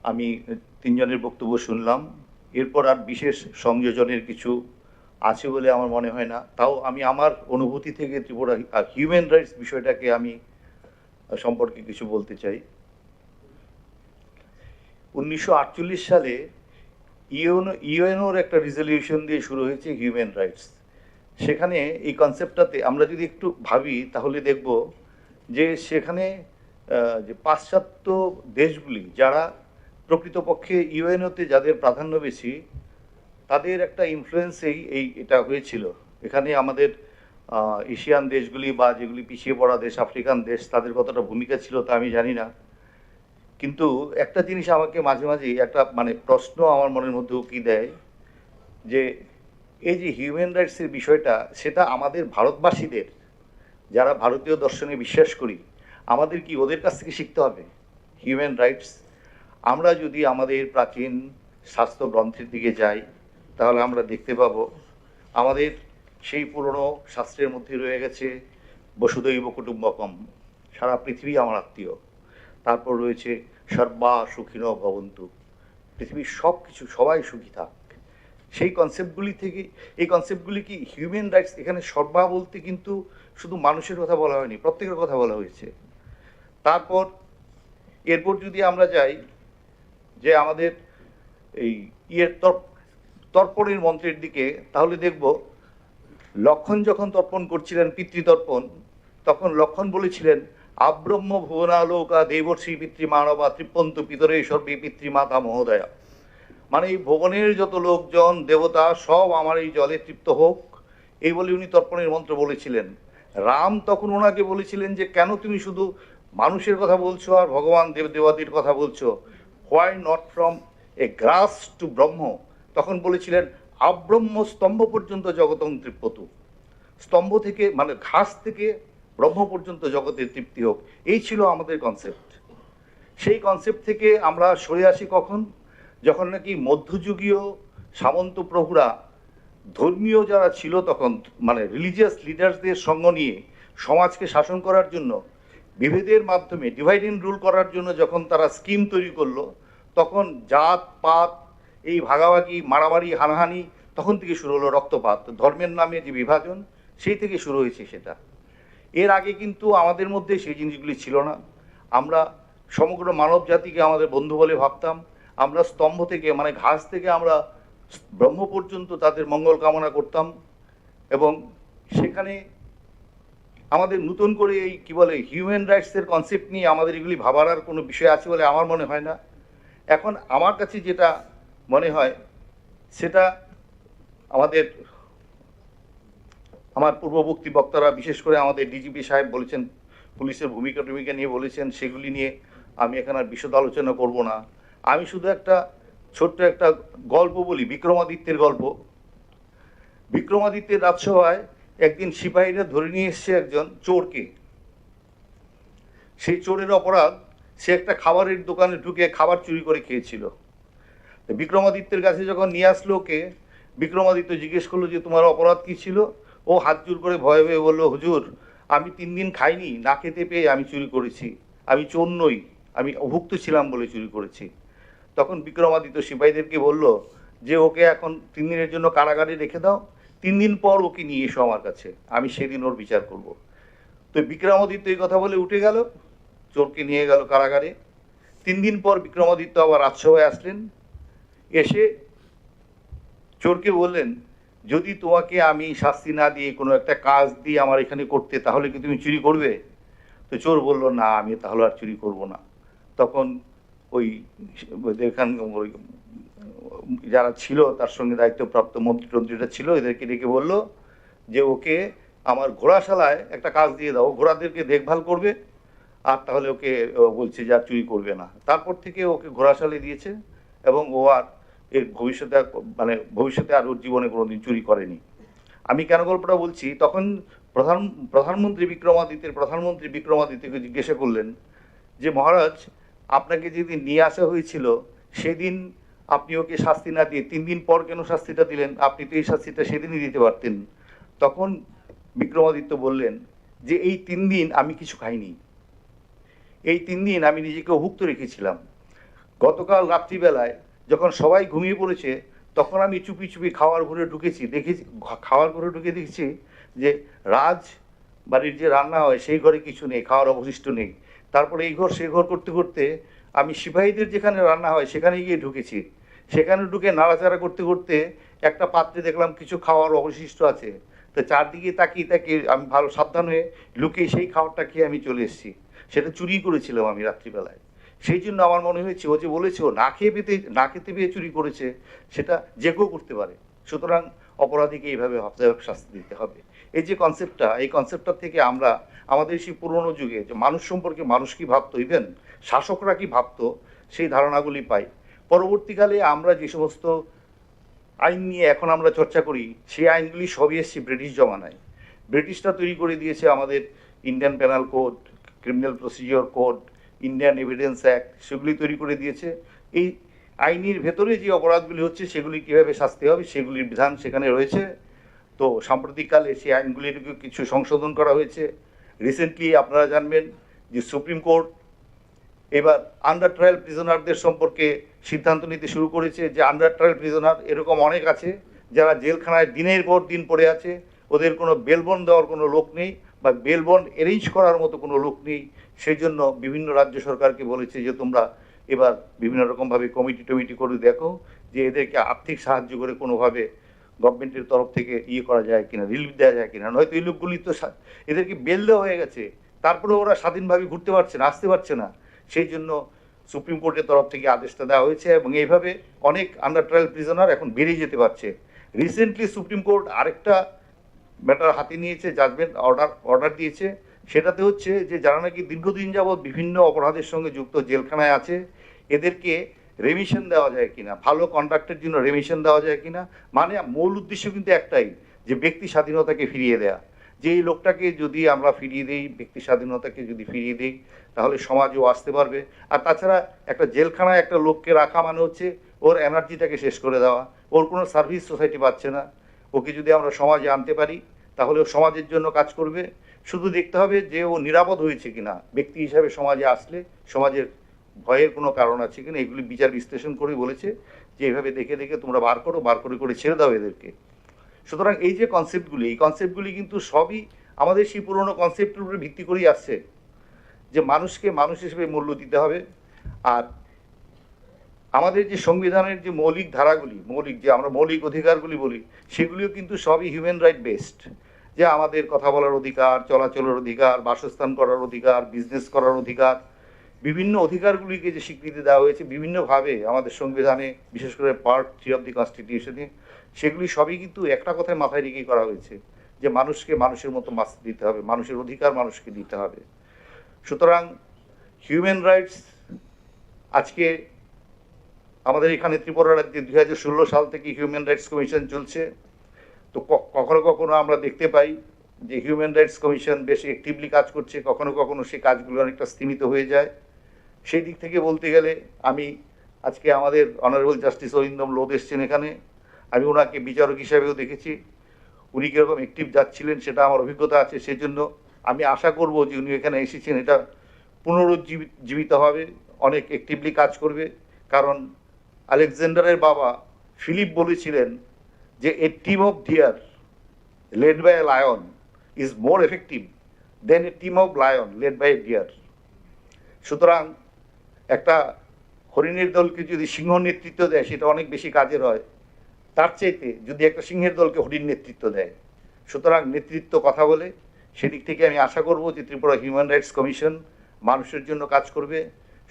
আমি তিনজনের বক্তব্য শুনলাম। এরপর আর বিশেষ সংযোজনের কিছু আছে বলে আমার মনে হয় না। তাও আমি আমার অনুভূতি থেকে ত্রিপুরা হিউম্যান রাইটস বিষয়টাকে আমি সম্পর্কে কিছু বলতে চাই। উনিশশো আটচল্লিশ সালে ইউএনও ইউএনওর একটা রেজলিউশন দিয়ে শুরু হয়েছে হিউম্যান রাইটস। সেখানে এই কনসেপ্টটাতে আমরা যদি একটু ভাবি, তাহলে দেখব যে সেখানে আহ, যে পাশ্চাত্য দেশগুলি, যারা প্রকৃতপক্ষে ইউএনওতে যাদের প্রাধান্য বেশি, তাদের একটা ইনফ্লুয়েন্সেই এই এটা হয়েছিল। এখানে আমাদের আহ, এশিয়ান দেশগুলি বা যেগুলি পিছিয়ে পড়া দেশ, আফ্রিকান দেশ, তাদের কতটা ভূমিকা ছিল তা আমি জানি না। কিন্তু একটা জিনিস আমাকে মাঝে মাঝে একটা মানে প্রশ্ন আমার মনের মধ্যে উকি দেয় যে এই যে হিউম্যান রাইটসের বিষয়টা, সেটা আমাদের ভারতবাসীদের, যারা ভারতীয় দর্শনে বিশ্বাস করি, আমাদের কি ওদের কাছ থেকে শিখতে হবে হিউম্যান রাইটস? আমরা যদি আমাদের প্রাচীন শাস্ত্র গ্রন্থের দিকে যাই, তাহলে আমরা দেখতে পাবো আমাদের সেই পুরনো শাস্ত্রের মধ্যে রয়ে গেছে বসুধৈব কুটুম্বকম, সারা পৃথিবী আমার আত্মীয়। তারপর রয়েছে সর্বা সুখিনো ভবন্তু, পৃথিবীর সব কিছু, সবাই সুখী থাক। সেই কনসেপ্টগুলি থেকে, এই কনসেপ্টগুলি কি হিউম্যান রাইটস? এখানে সর্বা বলতে কিন্তু শুধু মানুষের কথা বলা হয়নি, প্রত্যেকের কথা বলা হয়েছে। তারপর এরপর যদি আমরা যাই যে আমাদের এই ইয়ের তর্প তর্পণের মন্ত্রের দিকে, তাহলে দেখব লক্ষ্মণ যখন তর্পণ করছিলেন, পিতৃতর্পণ, তখন লক্ষ্মণ বলেছিলেন, "আব্রহ্ম ভুবনালোকা দেবর্ষি পিতৃমানবা তৃপ্যন্ত পিতরে সর্বে পিতৃমাতা মহোদয়া।" মানে, এই ভুবনের যত লোকজন, দেবতা, সব আমার এই জলে তৃপ্ত হোক, এই বলে উনি তর্পণের মন্ত্র বলেছিলেন। রাম তখন ওনাকে বলেছিলেন যে, "কেন তুমি শুধু মানুষের কথা বলছো আর ভগবান দেব দেবাদির কথা বলছো? Why not from a grass to ব্রহ্ম?" তখন বলেছিলেন, "আব্রহ্ম স্তম্ভ পর্যন্ত জগতং তৃপ্যতু।" স্তম্ভ থেকে, মানে ঘাস থেকে ব্রহ্ম পর্যন্ত জগতের তৃপ্তি হোক, এই ছিল আমাদের কনসেপ্ট। সেই কনসেপ্ট থেকে আমরা সরে আসি কখন? যখন নাকি মধ্যযুগীয় সামন্ত প্রভুরা ধর্মীয় যারা ছিল তখন, মানে রিলিজিয়াস লিডার্সদের সঙ্গ নিয়ে সমাজকে শাসন করার জন্য বিভেদের মাধ্যমে, ডিভাইড অ্যান্ড রুল করার জন্য যখন তারা স্কিম তৈরি করলো, তখন জাত পাত, এই ভাগাভাগি, মারামারি, হানাহানি, তখন থেকে শুরু হলো রক্তপাত, ধর্মের নামে যে বিভাজন, সেই থেকে শুরু হয়েছে সেটা। এর আগে কিন্তু আমাদের মধ্যে সেই জিনিসগুলি ছিল না। আমরা সমগ্র মানব জাতিকে আমাদের বন্ধু বলে ভাবতাম। আমরা স্তম্ভ থেকে, মানে ঘাস থেকে আমরা ব্রহ্ম পর্যন্ত তাদের মঙ্গল কামনা করতাম। এবং সেখানে আমাদের নতুন করে এই কি বলে হিউম্যান রাইটসের কনসেপ্ট নিয়ে আমাদের এগুলি ভাবার আর কোনো বিষয় আছে বলে আমার মনে হয় না। এখন আমার কাছে যেটা মনে হয়, সেটা আমাদের আমার পূর্ববর্তী বক্তারা, বিশেষ করে আমাদের ডিজিপি সাহেব বলেছেন, পুলিশের ভূমিকা টুমিকা নিয়ে বলেছেন, সেগুলি নিয়ে আমি এখন আর বিশদ আলোচনা করব না। আমি শুধু একটা ছোট্ট একটা গল্প বলি, বিক্রমাদিত্যের গল্প। বিক্রমাদিত্যের রাজসভায় একদিন সিপাহীরা ধরে নিয়ে এসছে একজন চোরকে। সেই চোরের অপরাধ, সে একটা খাবারের দোকানে ঢুকে খাবার চুরি করে খেয়েছিল। তো বিক্রমাদিত্যের কাছে যখন নিয়ে আসলো ওকে, বিক্রমাদিত্য জিজ্ঞেস করলো যে, "তোমার অপরাধ কি ছিল?" ও হাত জোড় করে ভয়ে ভয়ে বলল, "হুজুর, আমি তিন দিন খাইনি, না খেতে পেয়ে আমি চুরি করেছি, আমি চোর নই, আমি অভুক্ত ছিলাম বলে চুরি করেছি।" তখন বিক্রমাদিত্য সিপাহীদেরকে বলল যে, "ওকে এখন তিন দিনের জন্য কারাগারে রেখে দাও, তিন দিন পর ওকে নিয়ে এসো আমার কাছে, আমি সেদিন ওর বিচার করব।" তো বিক্রমাদিত্য এই কথা বলে উঠে গেল, চোরকে নিয়ে গেল কারাগারে। তিন দিন পর বিক্রমাদিত্য আবার রাজসভায় আসলেন, এসে চোরকে বললেন, "যদি তোমাকে আমি শাস্তি না দিয়ে কোনো একটা কাজ দিয়ে আমার এখানে করতে, তাহলে কি তুমি চুরি করবে?" তো চোর বলল, "না, আমি তাহলে আর চুরি করব না।" তখন ওই যেখান ওই যারা ছিল, তার সঙ্গে দায়িত্বপ্রাপ্ত মন্ত্রী টন্ত্রীরা ছিল, এদেরকে ডেকে বলল যে, "ওকে আমার ঘোড়াশালায় একটা কাজ দিয়ে দাও, ঘোড়াদেরকে দেখভাল করবে, আর তাহলে ওকে, ও বলছে যে আর চুরি করবে না।" তারপর থেকে ওকে ঘোড়াশালায় দিয়েছে এবং ও আর এর ভবিষ্যতে আর, মানে, ভবিষ্যতে আর ওর জীবনে কোনোদিন চুরি করেনি। আমি কেন গল্পটা বলছি, তখন প্রধান, প্রধানমন্ত্রী বিক্রমাদিত্যের, প্রধানমন্ত্রী বিক্রমাদিত্যকে জিজ্ঞাসা করলেন যে, "মহারাজ, আপনাকে যেদিন নিয়ে আসা হয়েছিল, সেদিন আপনি ওকে শাস্তি না দিয়ে তিন দিন পর কেন শাস্তিটা দিলেন? আপনি তো এই শাস্তিটা সেদিনই দিতে পারতেন।" তখন বিক্রমাদিত্য বললেন যে, "এই তিন দিন আমি কিছু খাইনি, এই তিন দিন আমি নিজেকে অভুক্ত রেখেছিলাম। গতকাল রাত্রিবেলায় যখন সবাই ঘুমিয়ে পড়েছে, তখন আমি চুপি চুপি খাওয়ার ঘরে ঢুকেছি, দেখেছি, খা-, খাওয়ার ঘরে ঢুকে দেখেছি যে রাজ বাড়ির যে রান্না হয়, সেই ঘরে কিছু নেই, খাওয়ার অবশিষ্ট নেই। তারপরে এই ঘর সেই ঘর করতে করতে আমি সিপাহীদের যেখানে রান্না হয়, সেখানে গিয়ে ঢুকেছি। সেখানে ঢুকে নাড়াচাড়া করতে করতে একটা পাত্রে দেখলাম কিছু খাওয়ার অবশিষ্ট আছে। তো চারদিকে তাকিয়ে তাকিয়ে আমি ভালো সাবধান হয়ে লুকিয়ে সেই খাবারটা খেয়ে আমি চলে এসেছি। সেটা চুরি করেছিলাম আমি রাত্রিবেলায়। সেই জন্য আমার মনে হয়েছে, ও যে বলেছে ও না খেয়ে পেতে, না খেতে পেয়ে চুরি করেছে, সেটা যে কেউ করতে পারে। সুতরাং অপরাধীকে এইভাবে হত্যার শাস্তি দিতে হবে।" এই যে কনসেপ্টটা, এই কনসেপ্টটা থেকে আমরা আমাদের সেই পুরোনো যুগে যে মানুষ সম্পর্কে মানুষ কি ভাবতো, ইভেন শাসকরা কি ভাবতো, সেই ধারণাগুলি পাই। পরবর্তীকালে আমরা যে সমস্ত আইন নিয়ে এখন আমরা চর্চা করি, সেই আইনগুলি সবই এসছে ব্রিটিশ জমানায়। ব্রিটিশরা তৈরি করে দিয়েছে আমাদের Indian penal code, criminal procedure code, Indian evidence act, সেগুলি তৈরি করে দিয়েছে। এই আইনের ভেতরে যে অপরাধগুলি হচ্ছে, সেগুলি কীভাবে শাস্তি হবে, সেগুলির বিধান সেখানে রয়েছে। তো সাম্প্রতিককালে সেই আইনগুলির কিছু সংশোধন করা হয়েছে। রিসেন্টলি আপনারা জানবেন যে সুপ্রিম কোর্ট এবার আন্ডার ট্রায়াল প্রিজনারদের সম্পর্কে সিদ্ধান্ত নিতে শুরু করেছে যে আন্ডার ট্রায়াল প্রিজনার এরকম অনেক আছে, যারা জেলখানায় দিনের পর দিন পড়ে আছে, ওদের কোনো বেল বন্ড দেওয়ার কোনো লোক নেই বা বেল বন্ড অ্যারেঞ্জ করার মতো কোনো লোক নেই। সেই জন্য বিভিন্ন রাজ্য সরকারকে বলেছে যে তোমরা এবার বিভিন্ন রকমভাবে কমিটি টমিটি করে দেখো যে এদেরকে আর্থিক সাহায্য করে কোনোভাবে গভর্নমেন্টের তরফ থেকে ইয়ে করা যায় কিনা, রিলিফ দেওয়া যায় কিনা। নয়তো এই লোকগুলি তো সা-, এদেরকে বেল দেওয়া হয়ে গেছে, তারপরে ওরা স্বাধীনভাবে ঘুরতে পারছে না, আসতে পারছে না। সেই জন্য সুপ্রিম কোর্টের তরফ থেকে আদেশটা দেওয়া হয়েছে এবং এইভাবে অনেক আন্ডার ট্রায়াল প্রিজনার এখন বেরিয়ে যেতে পারছে। রিসেন্টলি সুপ্রিম কোর্ট আরেকটা ম্যাটার হাতে নিয়েছে, জাজমেন্ট অর্ডার, অর্ডার দিয়েছে। সেটাতে হচ্ছে যে যারা নাকি দীর্ঘদিন যাবৎ বিভিন্ন অপরাধের সঙ্গে যুক্ত, জেলখানায় আছে, এদেরকে রেমিশন দেওয়া যায় কিনা, ভালো কন্ডাক্টের জন্য রেমিশন দেওয়া যায় কিনা। মানে মূল উদ্দেশ্য কিন্তু একটাই, যে ব্যক্তি স্বাধীনতাকে ফিরিয়ে দেয়া। যে এই লোকটাকে যদি আমরা ফিরিয়ে দিই, ব্যক্তি স্বাধীনতাকে যদি ফিরিয়ে দিই, তাহলে সমাজেও আসতে পারবে। আর তাছাড়া একটা জেলখানায় একটা লোককে রাখা মানে হচ্ছে ওর এনার্জিটাকে শেষ করে দেওয়া, ওর কোনো সার্ভিস সোসাইটি পাচ্ছে না। ওকে যদি আমরা সমাজে আনতে পারি, তাহলে ও সমাজের জন্য কাজ করবে। শুধু দেখতে হবে যে ও নিরাপদ হয়েছে কিনা, ব্যক্তি হিসাবে সমাজে আসলে সমাজের ভয়ের কোনো কারণ আছে কিনা, এগুলি বিচার বিশ্লেষণ করে বলেছে যে এইভাবে দেখে দেখে তোমরা বার করো, বার করে করে ছেড়ে দাও এদেরকে। সুতরাং এই যে কনসেপ্টগুলি, এই কনসেপ্টগুলি কিন্তু সবই আমাদের সেই পুরনো কনসেপ্টের উপরে ভিত্তি করেই আসছে, যে মানুষকে মানুষ হিসেবে মূল্য দিতে হবে। আর আমাদের যে সংবিধানের যে মৌলিক ধারাগুলি, মৌলিক, যে আমরা মৌলিক অধিকারগুলি বলি, সেগুলিও কিন্তু সবই হিউম্যান রাইট বেসড। যে আমাদের কথা বলার অধিকার, চলাচলের অধিকার, বাসস্থান করার অধিকার, বিজনেস করার অধিকার, বিভিন্ন অধিকারগুলিকে যে স্বীকৃতি দেওয়া হয়েছে বিভিন্নভাবে আমাদের সংবিধানে, বিশেষ করে পার্ট থ্রি অফ দি কনস্টিটিউশনে, সেগুলি সবই কিন্তু একটা কথায় মাথায় রেখেই করা হয়েছে, যে মানুষকে মানুষের মতো বাঁচতে দিতে হবে, মানুষের অধিকার মানুষকে দিতে হবে। সুতরাং হিউম্যান রাইটস আজকে আমাদের এখানে ত্রিপুরা রাজ্যে দুই হাজার ষোলো সাল থেকে হিউম্যান রাইটস কমিশন চলছে। তো ক-, কখনো কখনো আমরা দেখতে পাই যে হিউম্যান রাইটস কমিশন বেশ অ্যাক্টিভলি কাজ করছে, কখনো কখনো সেই কাজগুলো অনেকটা স্তিমিত হয়ে যায়। সেই দিক থেকে বলতে গেলে আমি আজকে আমাদের অনারেবল জাস্টিস অরিন্দম লোধ এসছেন এখানে, আমি ওনাকে বিচারক হিসাবেও দেখেছি। উনি কীরকম অ্যাক্টিভ যাচ্ছিলেন সেটা আমার অভিজ্ঞতা আছে, সেজন্য আমি আশা করব যে উনি এখানে এসেছেন, এটা পুনরুজ্জীবি-, জীবিত হবে, অনেক অ্যাক্টিভলি কাজ করবে। কারণ আলেকজান্ডারের বাবা ফিলিপ বলেছিলেন যে, "A team of deer led by a lion is more effective than a team of lion led by a deer." সুতরাং একটা হরিণের দলকে যদি সিংহ নেতৃত্ব দেয়, সেটা অনেক বেশি কাজের হয়, তার চাইতে যদি একটা সিংহের দলকে হরিণ নেতৃত্ব দেয়। সুতরাং নেতৃত্ব কথা বলে, সেদিক থেকে আমি আশা করব যে ত্রিপুরা হিউম্যান রাইটস কমিশন মানুষের জন্য কাজ করবে,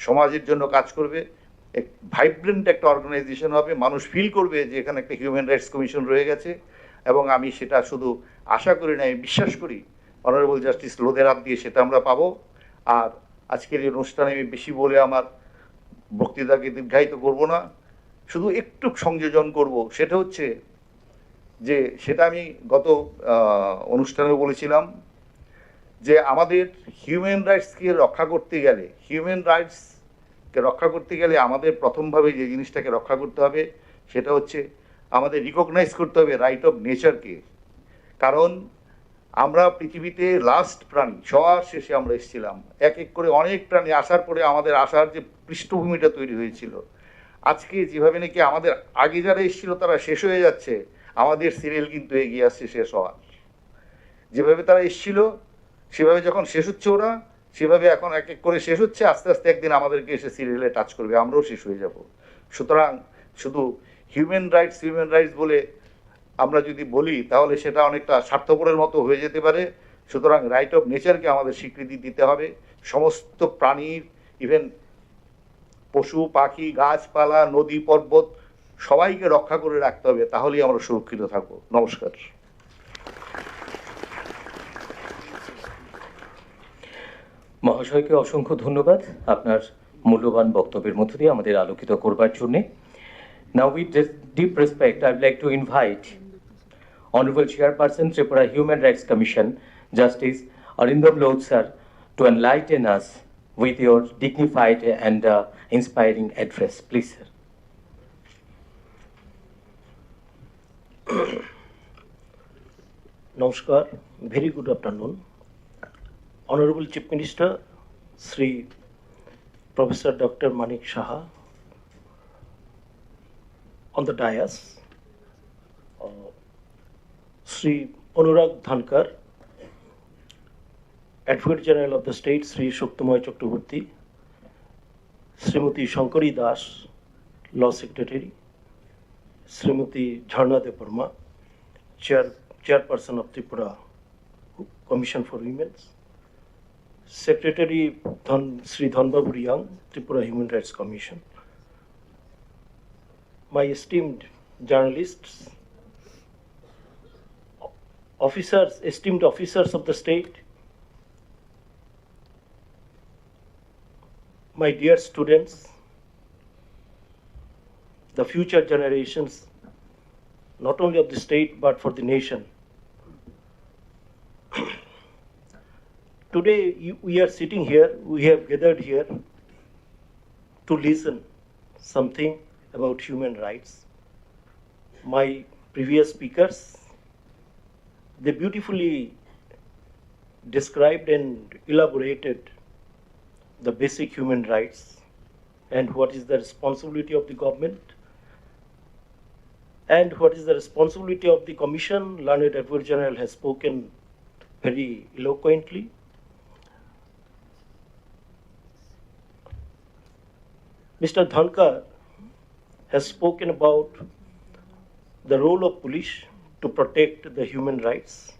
সমাজের জন্য কাজ করবে, এক ভাইব্রেন্ট একটা অর্গানাইজেশন হবে। মানুষ ফিল করবে যে এখানে একটা হিউম্যান রাইটস কমিশন রয়ে গেছে। এবং আমি সেটা শুধু আশা করি না, আমি বিশ্বাস করি অনারেবল জাস্টিস লোধের হাত দিয়ে সেটা আমরা পাবো। আর আজকের এই অনুষ্ঠানে আমি বেশি বলে আমার বক্তৃতাকে দীর্ঘায়িত করব না, শুধু একটু সংযোজন করব। সেটা হচ্ছে যে, সেটা আমি গত আহ, অনুষ্ঠানেও বলেছিলাম যে আমাদের হিউম্যান রাইটসকে রক্ষা করতে গেলে, হিউম্যান রাইটসকে রক্ষা করতে গেলে আমাদের প্রথমভাবে যে জিনিসটাকে রক্ষা করতে হবে, সেটা হচ্ছে আমাদের রিকগনাইজ করতে হবে রাইট অফ নেচারকে। কারণ আমরা পৃথিবীতে লাস্ট প্রাণী, সবার শেষে আমরা এসেছিলাম। এক এক করে অনেক প্রাণী আসার পরে আমাদের আসার যে পৃষ্ঠভূমিটা তৈরি হয়েছিল, আজকে যেভাবে নাকি আমাদের আগে যারা এসেছিল তারা শেষ হয়ে যাচ্ছে, আমাদের সিরিয়াল কিন্তু এগিয়ে আসছে শেষ হওয়ার। যেভাবে তারা এসেছিল, সেভাবে যখন শেষ হচ্ছে ওরা, সেভাবে এখন এক এক করে শেষ হচ্ছে। আস্তে আস্তে একদিন আমাদেরকে এসে সিরিয়ালে টাচ করবে, আমরাও শেষ হয়ে যাব। সুতরাং শুধু হিউম্যান রাইটস, হিউম্যান রাইটস বলে আমরা যদি বলি, তাহলে সেটা অনেকটা স্বার্থপরের মতো হয়ে যেতে পারে। সুতরাং রাইট অফ নেচারকে আমাদের স্বীকৃতি দিতে হবে। সমস্ত প্রাণীর, ইভেন পশু পাখি, গাছপালা, নদী পর্বত, সবাইকে রক্ষা করে রাখতে হবে, তাহলেই আমরা সুরক্ষিত থাকবো। নমস্কার। মহাশয়কে অসংখ্য ধন্যবাদ আপনার মূল্যবান বক্তব্যের মধ্য দিয়ে আমাদের আলোকিত করবার জন্য। Now, with this deep respect, I would like to invite Honorable Chairperson, Tripura Human Rights Commission, Justice Arindam Lodh sir, to enlighten us with your dignified and uh, inspiring address. Please, sir. Namaskar, very good afternoon. Honorable Chief Minister, Shri Professor Doctor Manik Saha, on the dais, uh, Shri Anurag Dhankar, Advocate General of the State, Shri Shuktamoy Chakraborty, Srimati Shankari Das, Law Secretary, Srimati Jharna Debbarma, Chair, Chairperson of Tripura Commission for Women, Secretary Dhan, Sri Dhanbabu Riang, Tripura Human Rights Commission, my esteemed journalists, officers, esteemed officers of the state, my dear students, the future generations, not only of the state but for the nation. Today, you, we are sitting here, we have gathered here to listen something about human rights. My previous speakers, they beautifully described and elaborated the basic human rights and what is the responsibility of the government and what is the responsibility of the commission. Learned Advocate General has spoken very eloquently. Mister Dhankar has spoken about the role of police to protect the human rights.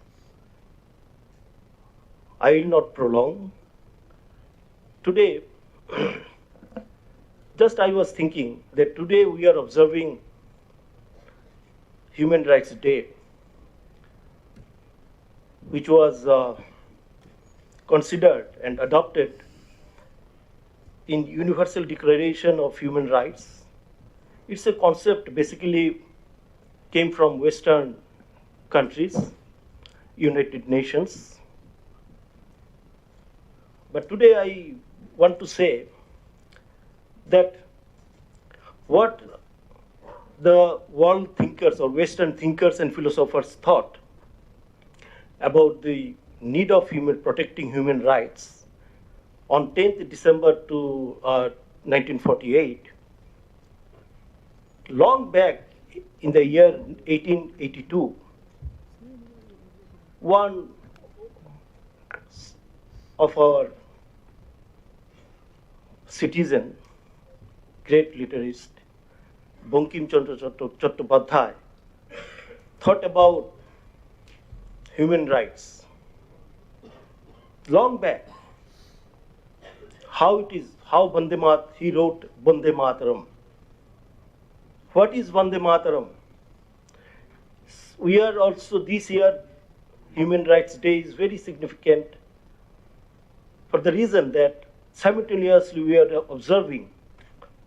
I will not prolong. Today, just I was thinking that today we are observing Human Rights Day, which was uh, considered and adopted in Universal Declaration of Human Rights. It's a concept basically came from Western countries, United Nations. But today I want to say that what the world thinkers or Western thinkers and philosophers thought about the need of human, protecting human rights on tenth December to uh, nineteen forty-eight, Long back in the year eighteen eighty-two, one of our citizen, great literarist, Bankim Chandra Chatto-, Chattopadhyay, thought about human rights long back. How it is, how Vande Mat-, he wrote Vande Mataram. What is Vande Mataram? We are also, this year, Human Rights Day is very significant for the reason that simultaneously we are observing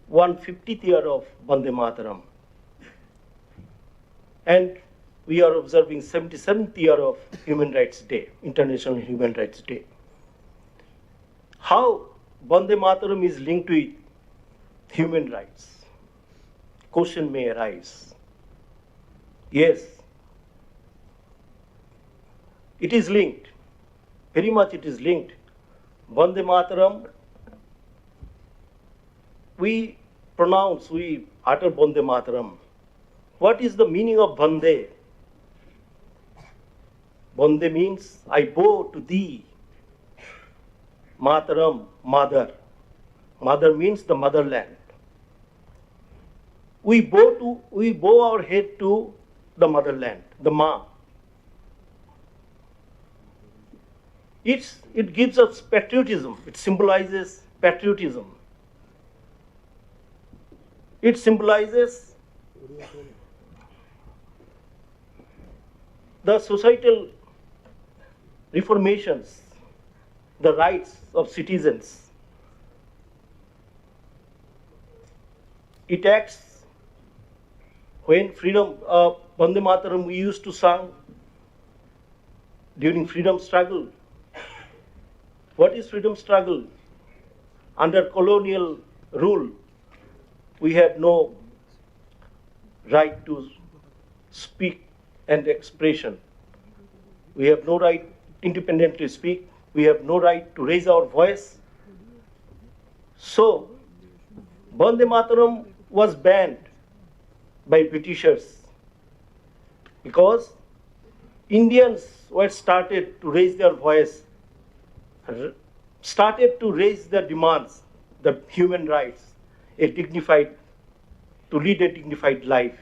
one fiftieth year of Vande Mataram. And we are observing seventy-seventh year of Human Rights Day, International Human Rights Day. How Vande Mataram is linked with human rights? Question may arise. Yes, it is linked. Very much it is linked. Vande Mataram, we pronounce, we utter Vande Mataram. What is the meaning of Vande? Vande means, "I bow to thee." Mataram, mother. Mother means the motherland. We bow to, we bow our head to the motherland, the Ma. It's, it gives us patriotism, it symbolizes patriotism. It symbolizes the societal reformations, the rights of citizens. It acts when freedom, uh, Vande Mataram we used to sing during freedom struggle. What is freedom struggle? Under colonial rule, we have no right to speak and expression. We have no right independently speak. We have no right to raise our voice. So, Vande Mataram was banned by Britishers because Indians were started to raise their voice, r-, started to raise their demands, the human rights, a dignified, to lead a dignified life,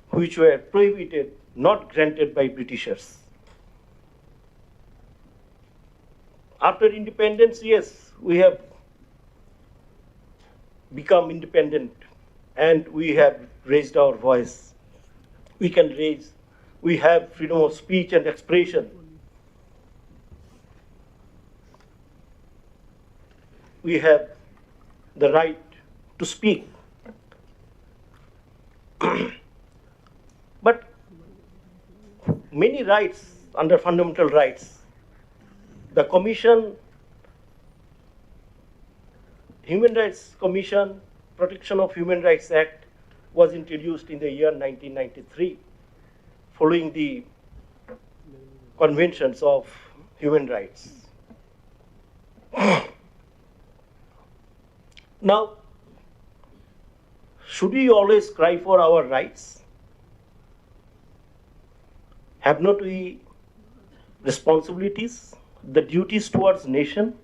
which were prohibited, not granted by Britishers. After independence, yes, we have become independent and we have raised our voice. We can raise, we have freedom of speech and expression. We have the right to speak. But many rights under fundamental rights, the commission, Human Rights Commission, Protection of Human Rights Act was introduced in the year nineteen ninety-three, following the conventions of human rights. Now, should we always cry for our rights? Have not we responsibilities, the duties towards nation?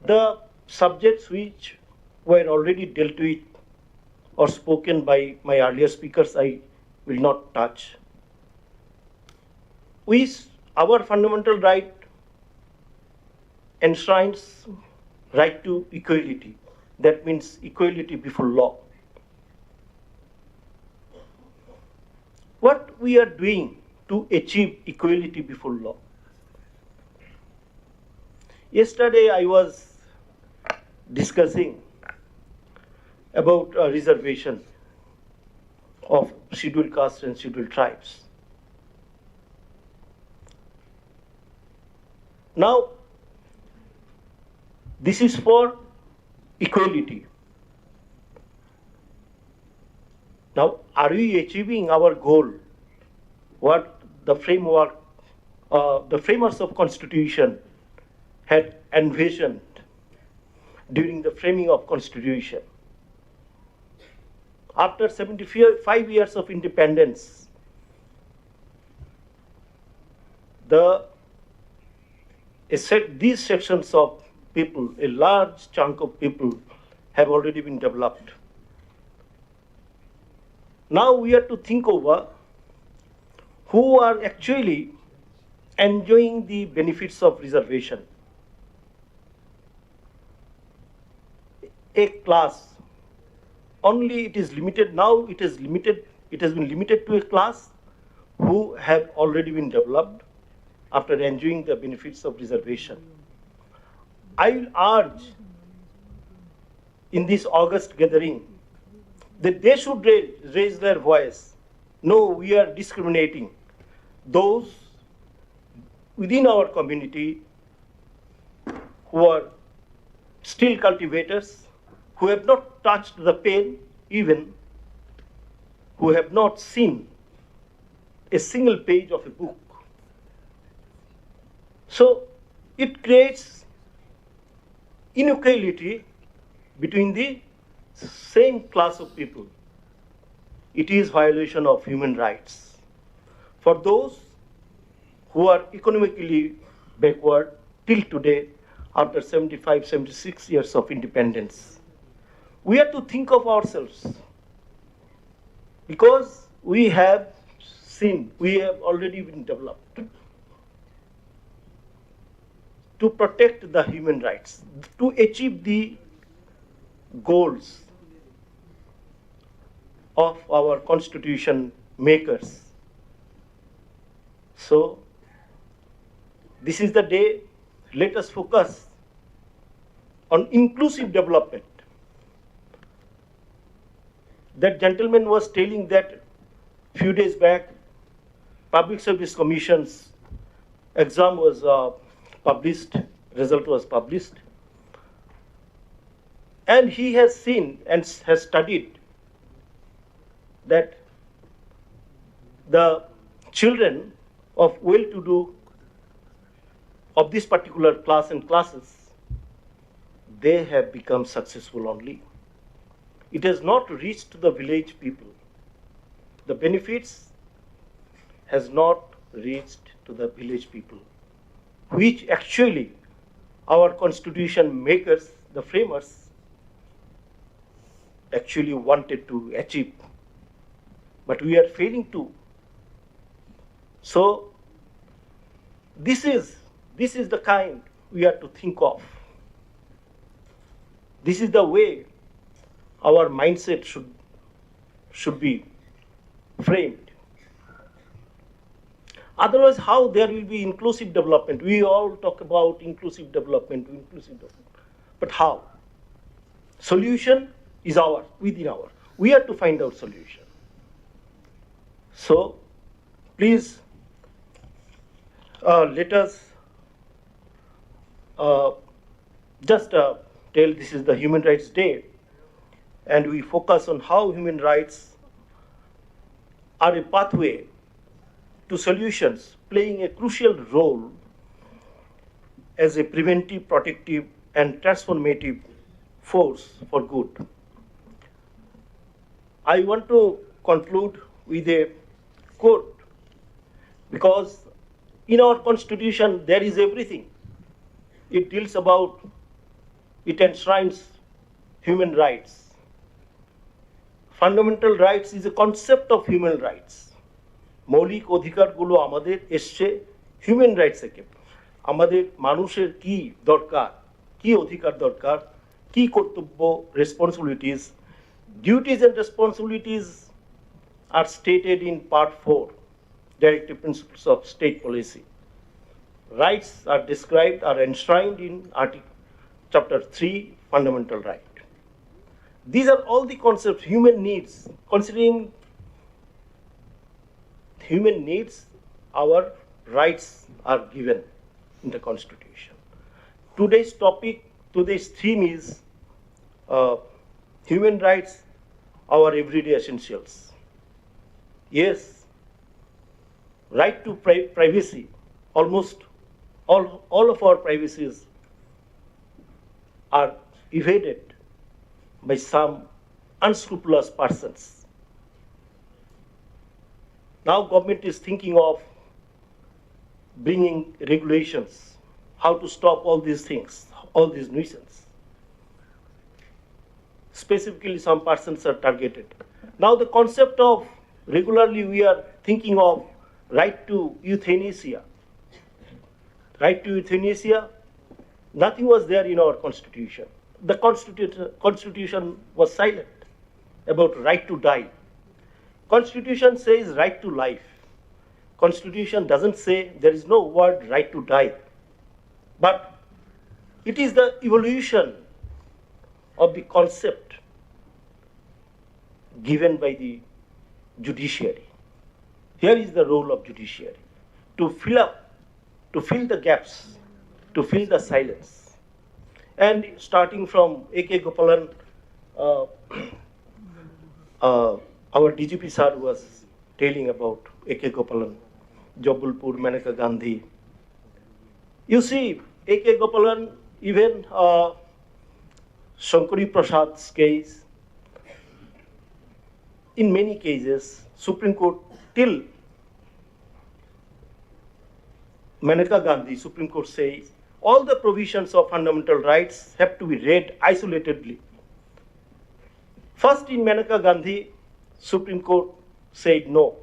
The subjects which were already dealt with or spoken by my earlier speakers, I will not touch. We, our fundamental right enshrines right to equality. That means equality before law. What we are doing to achieve equality before law? Yesterday I was discussing about a reservation of scheduled castes and scheduled tribes. Now, this is for equality. Now, are we achieving our goal? What the framework, uh, the framers of constitution had envisioned during the framing of constitution. After seventy-five years of independence, the, a sec-, these sections of people, a large chunk of people, have already been developed. Now we have to think over who are actually enjoying the benefits of reservation. A class, only it is limited, now it is limited, it has been limited to a class who have already been developed after enjoying the benefits of reservation. I will urge in this August gathering that they should raise, raise their voice. No, we are discriminating those within our community who are still cultivators, who have not touched the pen, even who have not seen a single page of a book. So it creates inequality between the same class of people. It is violation of human rights. For those who are economically backward till today, after seventy-five, seventy-six years of independence, we have to think of ourselves, because we have seen, we have already been developed, to protect the human rights, to achieve the goals of our constitution makers. So, this is the day, let us focus on inclusive development. That gentleman was telling that few days back, Public Service Commission's exam was, uh, published, result was published, and he has seen and s-, has studied that the children of well-to-do of this particular class and classes, they have become successful only. It has not reached to the village people. The benefits has not reached to the village people, which actually our constitution makers, the framers, actually wanted to achieve. But we are failing to. So this is, this is the kind we are to think of. This is the way our mindset should, should be framed. Otherwise, how there will be inclusive development? We all talk about inclusive development, inclusive development. But how? Solution is our, within our. We have to find out solution. So, please, uh, let us, uh, just, uh, tell this is the Human Rights Day, and we focus on how human rights are a pathway to solutions, playing a crucial role as a preventive, protective, and transformative force for good. I want to conclude with a quote, because in our constitution there is everything. It deals about, it enshrines human rights. Fundamental rights is a concept of human rights. মৌলিক অধিকারগুলো আমাদের এসছে human rights থেকে। আমাদের মানুষের কি দরকার, কি অধিকার দরকার, কি কর্তব্য, responsibilities, duties and responsibilities are stated in part four, Directive Principles of State Policy. Rights are described, are enshrined in Article, Chapter three, Fundamental Right. These are all the concepts, human needs. Considering human needs, our rights are given in the Constitution. Today's topic, today's theme is, uh, human rights, our everyday essentials. Yes, right to pri-, privacy. Almost all, all of our privacies are evaded by some unscrupulous persons. Now government is thinking of bringing regulations, how to stop all these things, all these nuisance. Specifically, some persons are targeted. Now the concept of, regularly we are thinking of right to euthanasia. Right to euthanasia, nothing was there in our constitution. The constitu-, constitution was silent about right to die. Constitution says right to life. Constitution doesn't say, there is no word right to die. But it is the evolution of the concept given by the judiciary. Here is the role of judiciary, to fill up, to fill the gaps, to fill the silence. And starting from A K Gopalan, uh, uh, our D G P sir was telling about A K Gopalan, Jabalpur, Maneka Gandhi. You see, A K Gopalan, even uh, Shankari Prasad's case, in many cases, Supreme Court, till Maneka Gandhi, Supreme Court says all the provisions of fundamental rights have to be read isolatedly. First, in Maneka Gandhi, Supreme Court said no.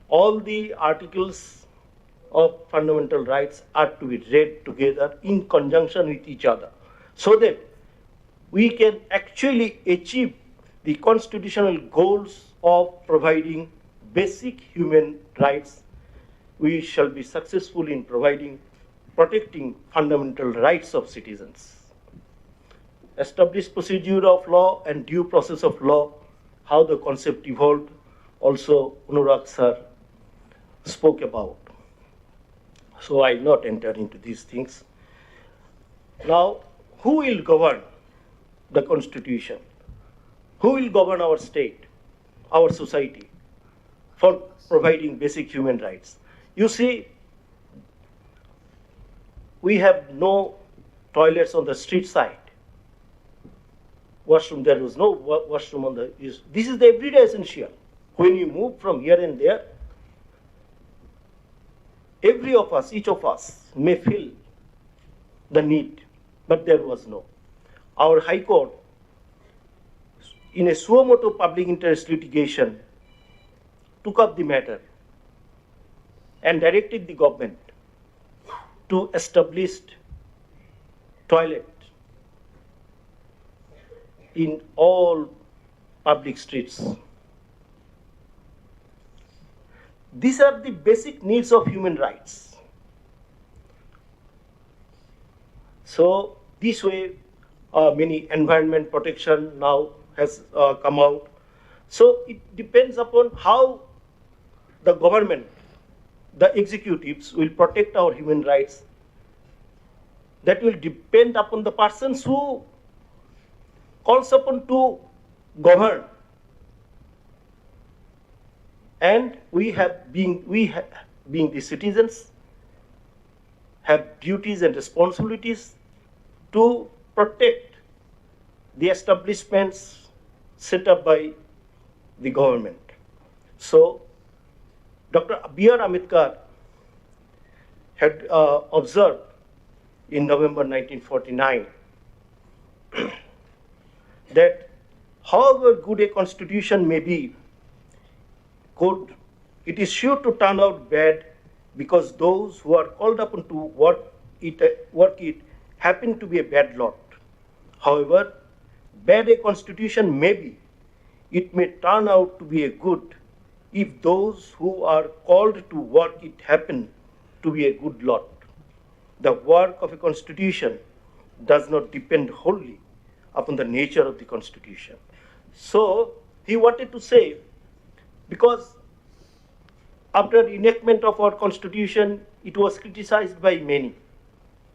All the articles of fundamental rights are to be read together in conjunction with each other, so that we can actually achieve the constitutional goals of providing basic human rights. We shall be successful in providing, protecting fundamental rights of citizens. Established procedure of law and due process of law, how the concept evolved, also Anurag sir spoke about. So I will not enter into these things. Now, who will govern the constitution? Who will govern our state, our society, for providing basic human rights? You see, we have no toilets on the street side. Washroom, there was no wa-, washroom on the, is, this is the everyday essential. When you move from here and there, every of us, each of us may feel the need, but there was no. Our High Court, in a suo motu public interest litigation, took up the matter and directed the government to establish toilet in all public streets. These are the basic needs of human rights. So this way, uh, many environment protection now has uh, come out. So it depends upon how the government, the executives will protect our human rights. That will depend upon the persons who calls upon to govern. And we have been, we ha-, being the citizens, have duties and responsibilities to protect the establishments set up by the government. So, Doctor B R Ambedkar had uh, observed in November nineteen forty-nine that however good a constitution may be, good, it is sure to turn out bad, because those who are called upon to work it, work it happen to be a bad lot. However bad a constitution may be, it may turn out to be a good if those who are called to work it happen to be a good lot. The work of a constitution does not depend wholly upon the nature of the constitution. So he wanted to say, because after enactment of our constitution, it was criticized by many,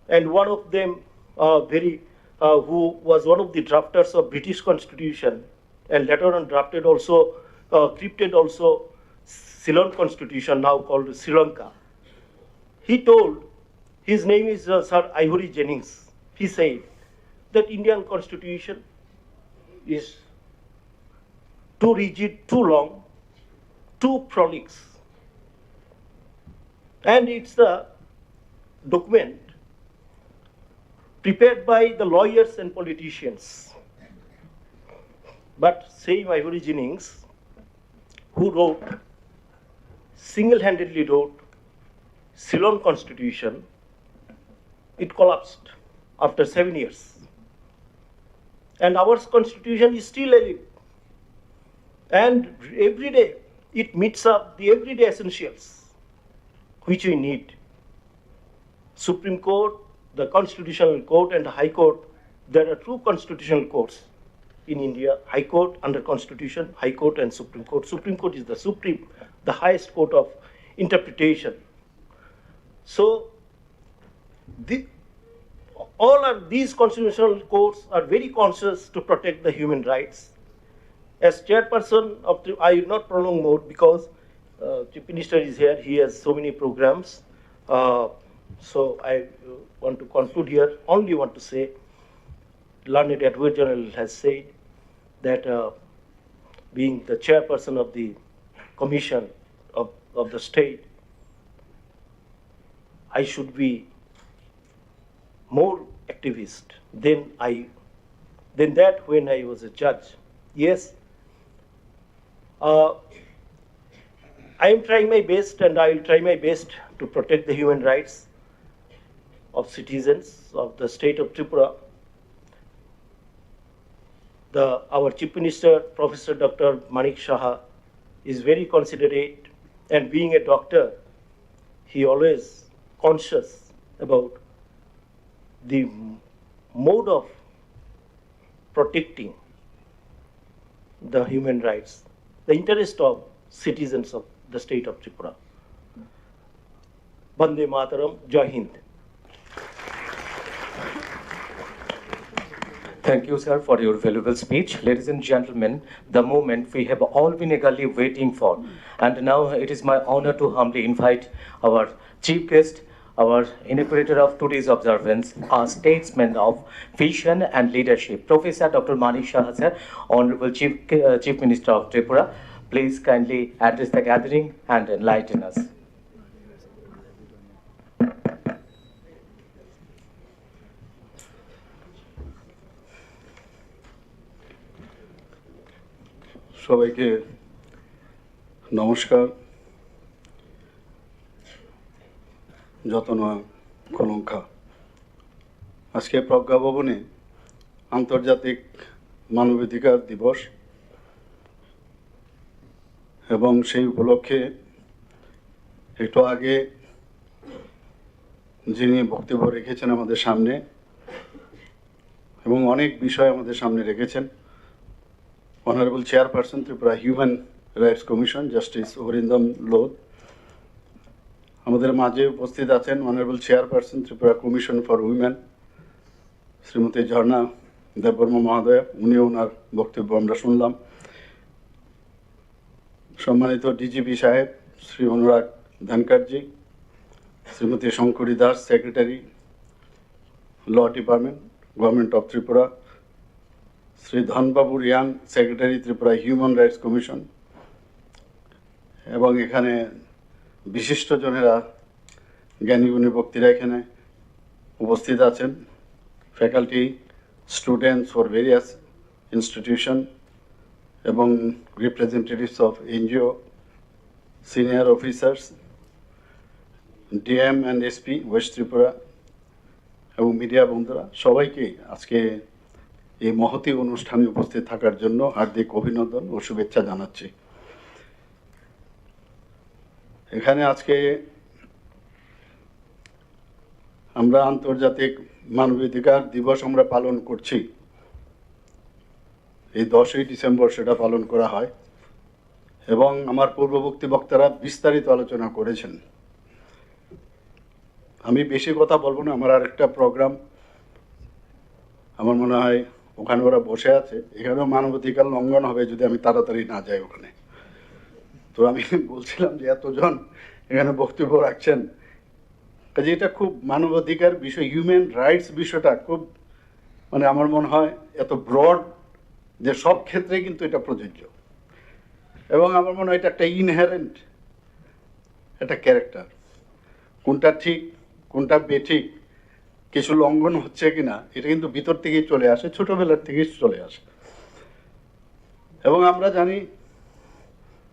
and one of them, uh, very, uh, who was one of the drafters of British constitution, and later on drafted also, uh, scripted also Ceylon constitution, now called Sri Lanka. He told, his name is uh, Sir Ivory Jennings. He said, that Indian constitution is too rigid, too long, too prolix. And it's the document prepared by the lawyers and politicians. But same Aborigines who wrote, single-handedly wrote Ceylon Constitution, it collapsed after seven years. And our constitution is still alive. And every day it meets up the everyday essentials which we need. Supreme Court, the Constitutional Court and the High Court, there are two constitutional courts in India, High Court under Constitution, High Court and Supreme Court. Supreme Court is the supreme, the highest court of interpretation. So, the, all are, these constitutional courts are very conscious to protect the human rights. As chairperson of the, I will not prolong more because uh, Chief Minister is here, he has so many programs. Uh, so I uh, want to conclude here, only want to say, learned Advocate General has said that uh, being the chairperson of the commission of, of the state, I should be more activist than I, than that when I was a judge. Yes, uh, I am trying my best and I will try my best to protect the human rights of citizens of the state of Tripura. The, our Chief Minister, Professor Doctor Manik Saha, is very considerate, and being a doctor, he always conscious about the mode of protecting the human rights, the interest of citizens of the state of Tripura. Vande Mataram, Jai Hind. Thank you, sir, for your valuable speech. Ladies and gentlemen, the moment we have all been eagerly waiting for. And now it is my honor to humbly invite our chief guest, our inaugurator of today's observance, a statesman of vision and leadership, Professor Doctor Manik Saha, sir, Honorable Chief, uh, Chief Minister of Tripura. Please kindly address the gathering and enlighten us. সবাইকে নমস্কার। যতনা খলঙ্কা। আজকে প্রজ্ঞা ভবনে আন্তর্জাতিক মানবাধিকার দিবস এবং সেই উপলক্ষে একটু আগে যিনি বক্তব্য রেখেছেন আমাদের সামনে এবং অনেক বিষয় আমাদের সামনে রেখেছেন, Honorable Chairperson Tripura Human Rights Commission, Justice Orindam Lod, আমাদের মাঝে উপস্থিত আছেন Honorable Chairperson Tripura Commission for Women, Shrimati Jharna দেববর্মা মহোদয়া, উনিও ওনার বক্তব্য আমরা শুনলাম। সম্মানিত ডিজিপি সাহেব শ্রী অনুরাগ ধনখড়জি, Shrimati Shankari Das, secretary, Law Department, Government of Tripura, Shri Dhanbabu Reang, secretary, Tripura human rights commission, এবং এখানে বিশিষ্ট জনেরা, জ্ঞানীগুণী ব্যক্তিরা এখানে উপস্থিত আছেন, faculty, students for various institution এবং representatives of NGO, senior officers, DM and SP West Tripura এবং মিডিয়া বন্ধুরা, সবাইকে আজকে এই মহতী অনুষ্ঠানে উপস্থিত থাকার জন্য হার্দিক অভিনন্দন ও শুভেচ্ছা জানাচ্ছি। এখানে আজকে আমরা আন্তর্জাতিক মানবাধিকার দিবস আমরা পালন করছি, এই দশই ডিসেম্বর সেটা পালন করা হয় এবং আমার পূর্ববর্তী বক্তারা বিস্তারিত আলোচনা করেছেন। আমি বেশি কথা বলবো না, আমার আরেকটা প্রোগ্রাম, আমার মনে হয় ওখানে ওরা বসে আছে, এখানেও মানবাধিকার লঙ্ঘন হবে যদি আমি তাড়াতাড়ি না যাই ওখানে। তো আমি বলছিলাম যে এতজন এখানে বক্তব্য রাখছেন, কাজে এটা খুব মানবাধিকার বিষয়, হিউম্যান রাইটস বিষয়টা খুব মানে আমার মনে হয় এত ব্রড যে সব ক্ষেত্রে কিন্তু এটা প্রযোজ্য। এবং আমার মনে হয় এটা একটা ইনহেরেন্ট একটা ক্যারেক্টার। কোনটা ঠিক, কোনটা বেঠিক, কিছু লঙ্ঘন হচ্ছে কিনা, এটা কিন্তু ভিতর থেকেই চলে আসে, ছোটবেলার থেকেই চলে আসে। এবং আমরা জানি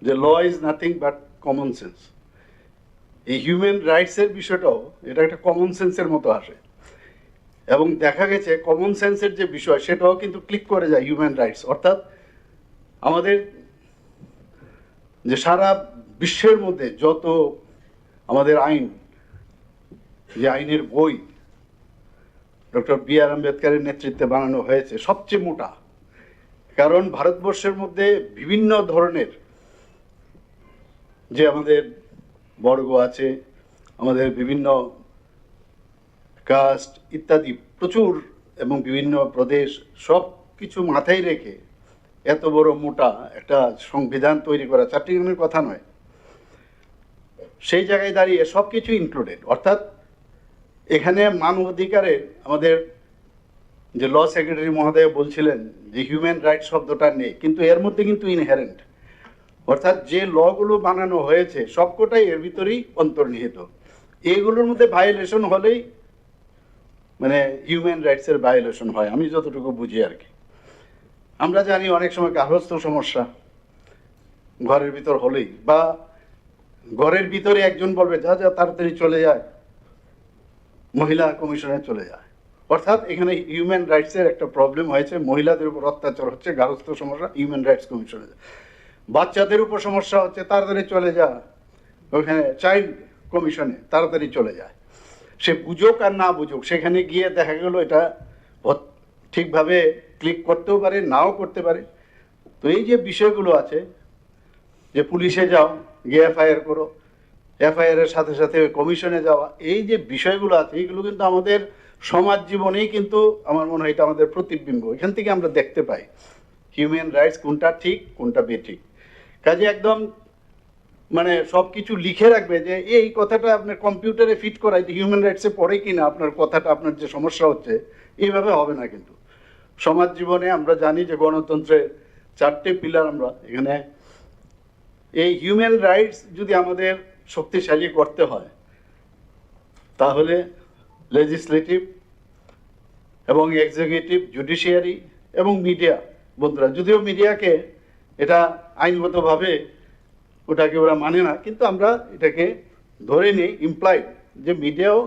যে law is nothing but common sense. এই হিউম্যান রাইটসের বিষয়টাও এটা একটা কমন সেন্সের মতো আসে। এবং দেখা গেছে কমন সেন্সের যে বিষয়, সেটাও কিন্তু ক্লিক করে যায় হিউম্যান রাইটস। অর্থাৎ আমাদের যে সারা বিশ্বের মধ্যে যত আমাদের আইন, যে আইনের বই ডক্টর বি আর আম্বেদকরের নেতৃত্বে বানানো হয়েছে, সবচেয়ে মোটা। কারণ ভারতবর্ষের মধ্যে বিভিন্ন ধরনের যে আমাদের বর্গ আছে, আমাদের বিভিন্ন কাস্ট ইত্যাদি প্রচুর, এবং বিভিন্ন প্রদেশ, সব কিছু মাথায় রেখে এত বড় মোটা একটা সংবিধান তৈরি করা চারটি জনের কথা নয়। সেই জায়গায় দাঁড়িয়ে সব কিছু ইনক্লুডেড, অর্থাৎ এখানে মানবাধিকারের আমাদের যে ল সেক্রেটারি মহোদয় বলছিলেন যে হিউম্যান রাইট শব্দটা নেই, কিন্তু এর মধ্যে কিন্তু ইনহেরেন্ট, অর্থাৎ যে লগুলো বানানো হয়েছে সবকটাই এর ভিতরেই অন্তর্নিহিত। এইগুলোর মধ্যে ভায়োলেশন হলেই মানে হিউম্যান রাইটসের ভায়োলেশন হয়, আমি যতটুকু বুঝি আর কি। আমরা জানি অনেক সময় গার্হস্থ্য সমস্যা ঘরের ভিতর হলেই, বা ঘরের ভিতরে একজন বলবে, "যা, যা, তাড়াতাড়ি চলে যায়, মহিলা কমিশনে চলে যায়।" অর্থাৎ এখানে হিউম্যান রাইটসের একটা প্রবলেম হয়েছে, মহিলাদের উপর অত্যাচার হচ্ছে, গার্হস্থ্য সমস্যা, হিউম্যান রাইটস কমিশনে যায়। বাচ্চাদের উপর সমস্যা হচ্ছে, "তাড়াতাড়ি চলে যা ওখানে চাইল্ড কমিশনে, তাড়াতাড়ি চলে যায়।" সে বুঝুক আর না বুঝুক, সেখানে গিয়ে দেখা গেল এটা হত-, ঠিকভাবে ক্লিক করতেও পারে, নাও করতে পারে। তো এই যে বিষয়গুলো আছে, যে পুলিশে যাও, গিয়ে এফআইআর করো, এফআইআর এর সাথে সাথে ওই কমিশনে যাওয়া, এই যে বিষয়গুলো আছে, এগুলো কিন্তু আমাদের সমাজ জীবনেই কিন্তু আমার মনে হয় এটা আমাদের প্রতিবিম্ব, এখান থেকে আমরা দেখতে পাই হিউম্যান রাইটস কোনটা ঠিক, কোনটা বেঠিক। কাজে একদম মানে সব কিছু লিখে রাখবে যে এই কথাটা আপনার কম্পিউটারে ফিট করাইতে হিউম্যান রাইটসে পড়ে কিনা আপনার কথাটা, আপনার যে সমস্যা হচ্ছে, এইভাবে হবে না। কিন্তু সমাজ জীবনে আমরা জানি যে গণতন্ত্রের চারটে পিলার। আমরা এখানে এই হিউম্যান রাইটস যদি আমাদের শক্তিশালী করতে হয়, তাহলে লেজিসলেটিভ এবং এক্সিকিউটিভ, জুডিশিয়ারি এবং মিডিয়া, বন্ধুরা, যদিও মিডিয়াকে এটা আইনগতভাবে ওটাকে ওরা মানে না, কিন্তু আমরা এটাকে ধরে নিই ইমপ্লাইড যে মিডিয়াও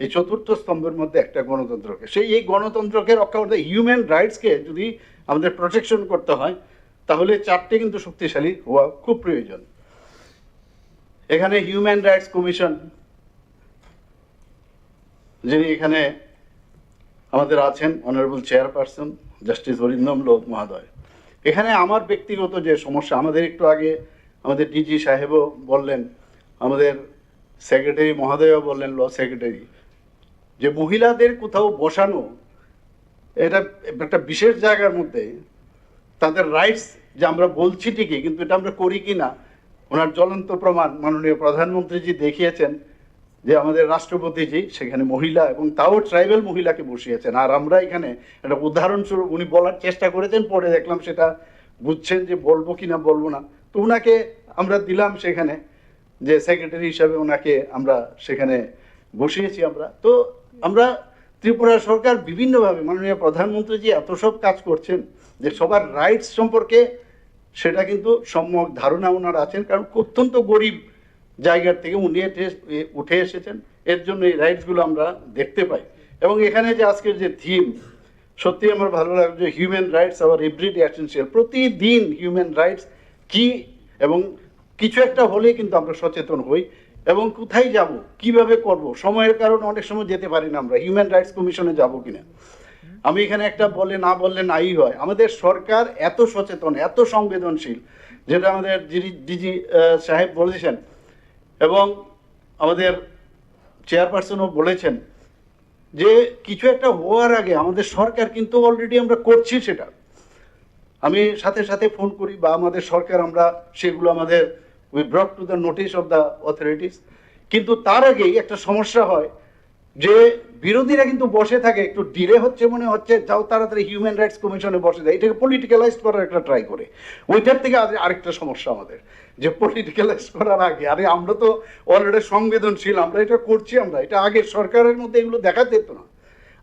এই চতুর্থ স্তম্ভের মধ্যে একটা গণতন্ত্রকে, সেই এই গণতন্ত্রকে রক্ষা করতে, হিউম্যান রাইটসকে যদি আমাদের প্রোটেকশন করতে হয়, তাহলে চারটে কিন্তু শক্তিশালী হওয়া খুব প্রয়োজন। এখানে হিউম্যান রাইটস কমিশন, যিনি এখানে আমাদের আছেন, অনারেবল চেয়ারপারসন জাস্টিস অরিন্দম লোধ মহোদয়, এখানে আমার ব্যক্তিগত যে সমস্যা, আমাদের একটু আগে আমাদের ডিজি সাহেবও বললেন, আমাদের সেক্রেটারি মহোদয়ও বললেন, ল সেক্রেটারি, যে মহিলাদের কোথাও বসানো, এটা একটা বিশেষ জায়গার মধ্যে তাদের রাইটস, যে আমরা বলছি ঠিকই, কিন্তু এটা আমরা করি কি না, ওনার জ্বলন্ত প্রমাণ মাননীয় প্রধানমন্ত্রীজি দেখিয়েছেন যে আমাদের রাষ্ট্রপতিজি সেখানে মহিলা, এবং তাও ট্রাইবাল মহিলাকে বসিয়েছেন। আর আমরা এখানে একটা উদাহরণস্বরূপ উনি বলার চেষ্টা করেছেন, পরে দেখলাম সেটা বুঝছেন যে বলবো কি না বলবো না, তো ওনাকে আমরা দিলাম সেখানে, যে সেক্রেটারি হিসাবে ওনাকে আমরা সেখানে বসিয়েছি। আমরা তো, আমরা ত্রিপুরা সরকার বিভিন্নভাবে, মাননীয় প্রধানমন্ত্রীজি এত সব কাজ করছেন যে সবার রাইটস সম্পর্কে সেটা কিন্তু সম্যক ধারণা ওনার আছেন, কারণ অত্যন্ত গরিব জায়গার থেকে উনি এসে, এ, উঠে এসেছেন। এর জন্য এই রাইটসগুলো আমরা দেখতে পাই। এবং এখানে যে আজকের যে থিম, সত্যি আমার ভালো লাগে যে human rights our everyday essential. প্রতিদিন হিউম্যান রাইটস কি এবং কিছু একটা হলেই কিন্তু আমরা সচেতন হই। এবং কোথায় যাব, কিভাবে করব, সময়ের কারণে অনেক সময় যেতে পারি না আমরা। হিউম্যান রাইটস কমিশনে যাব কিনা, আমি এখানে একটা বলে না বললে নাই হয়। আমাদের সরকার এত সচেতন, এত সংবেদনশীল, যেটা আমাদের ডিজি সাহেব বলেছেন এবং আমাদের চেয়ারপারসনও বলেছেন যে কিছু একটা হওয়ার আগে আমাদের সরকার কিন্তু অলরেডি আমরা করছি সেটা। আমি সাথে সাথে ফোন করি বা আমাদের সরকার, আমরা সেগুলো আমাদের we brought to the notice of the authorities। কিন্তু তার আগেই একটা সমস্যা হয় যে বিরোধীরা কিন্তু বসে থাকে, একটু ডিলে হচ্ছে মনে হচ্ছে, যাও তাড়াতাড়ি হিউম্যান রাইটস কমিশনে বসে যায়, এটাকে পলিটিক্যালাইজ করার একটা ট্রাই করে। ওইটার থেকে আরে-, আরেকটা সমস্যা আমাদের, যে পলিটিক্যালাইজ করার আগে, আরে আমরা তো অলরেডি সংবেদনশীল, আমরা এটা করছি, আমরা এটা আগের সরকারের মধ্যে এগুলো দেখা যেত না,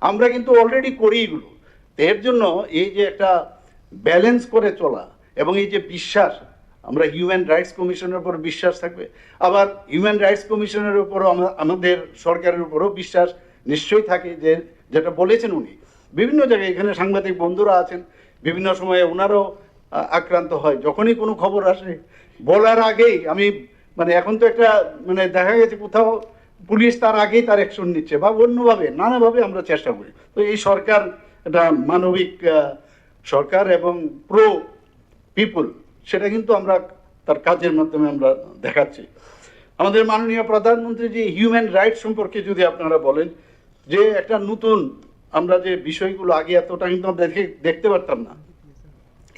আমরা কিন্তু অলরেডি করি এগুলো। তো এর জন্য এই যে একটা ব্যালেন্স করে চলা এবং এই যে বিশ্বাস, আমরা হিউম্যান রাইটস কমিশনের উপর বিশ্বাস থাকবে, আবার হিউম্যান রাইটস কমিশনের উপরও আমা-, আমাদের সরকারের উপরও বিশ্বাস নিশ্চয়ই থাকে, যে যেটা বলেছেন উনি বিভিন্ন জায়গায়, এখানে সাংবাদিক বন্ধুরা আছেন, বিভিন্ন সময়ে ওনারাও আ, আক্রান্ত হয়। যখনই কোনো খবর আসে, বলার আগেই আমি, মানে, এখন তো একটা, মানে, দেখা গেছে কোথাও পুলিশ তার আগেই তার অ্যাকশন নিচ্ছে বা অন্যভাবে নানাভাবে আমরা চেষ্টা করি। তো এই সরকার একটা মানবিক আহ, সরকার এবং প্রো পিপল, সেটা কিন্তু আমরা তার কাজের মাধ্যমে আমরা দেখাচ্ছি। আমাদের মাননীয় প্রধানমন্ত্রী যে হিউম্যান রাইটস সম্পর্কে যদি আপনারা বলেন, যে একটা নতুন, আমরা যে বিষয়গুলো আগে এতটা কিন্তু আমরা দেখে দেখতে পারতাম না,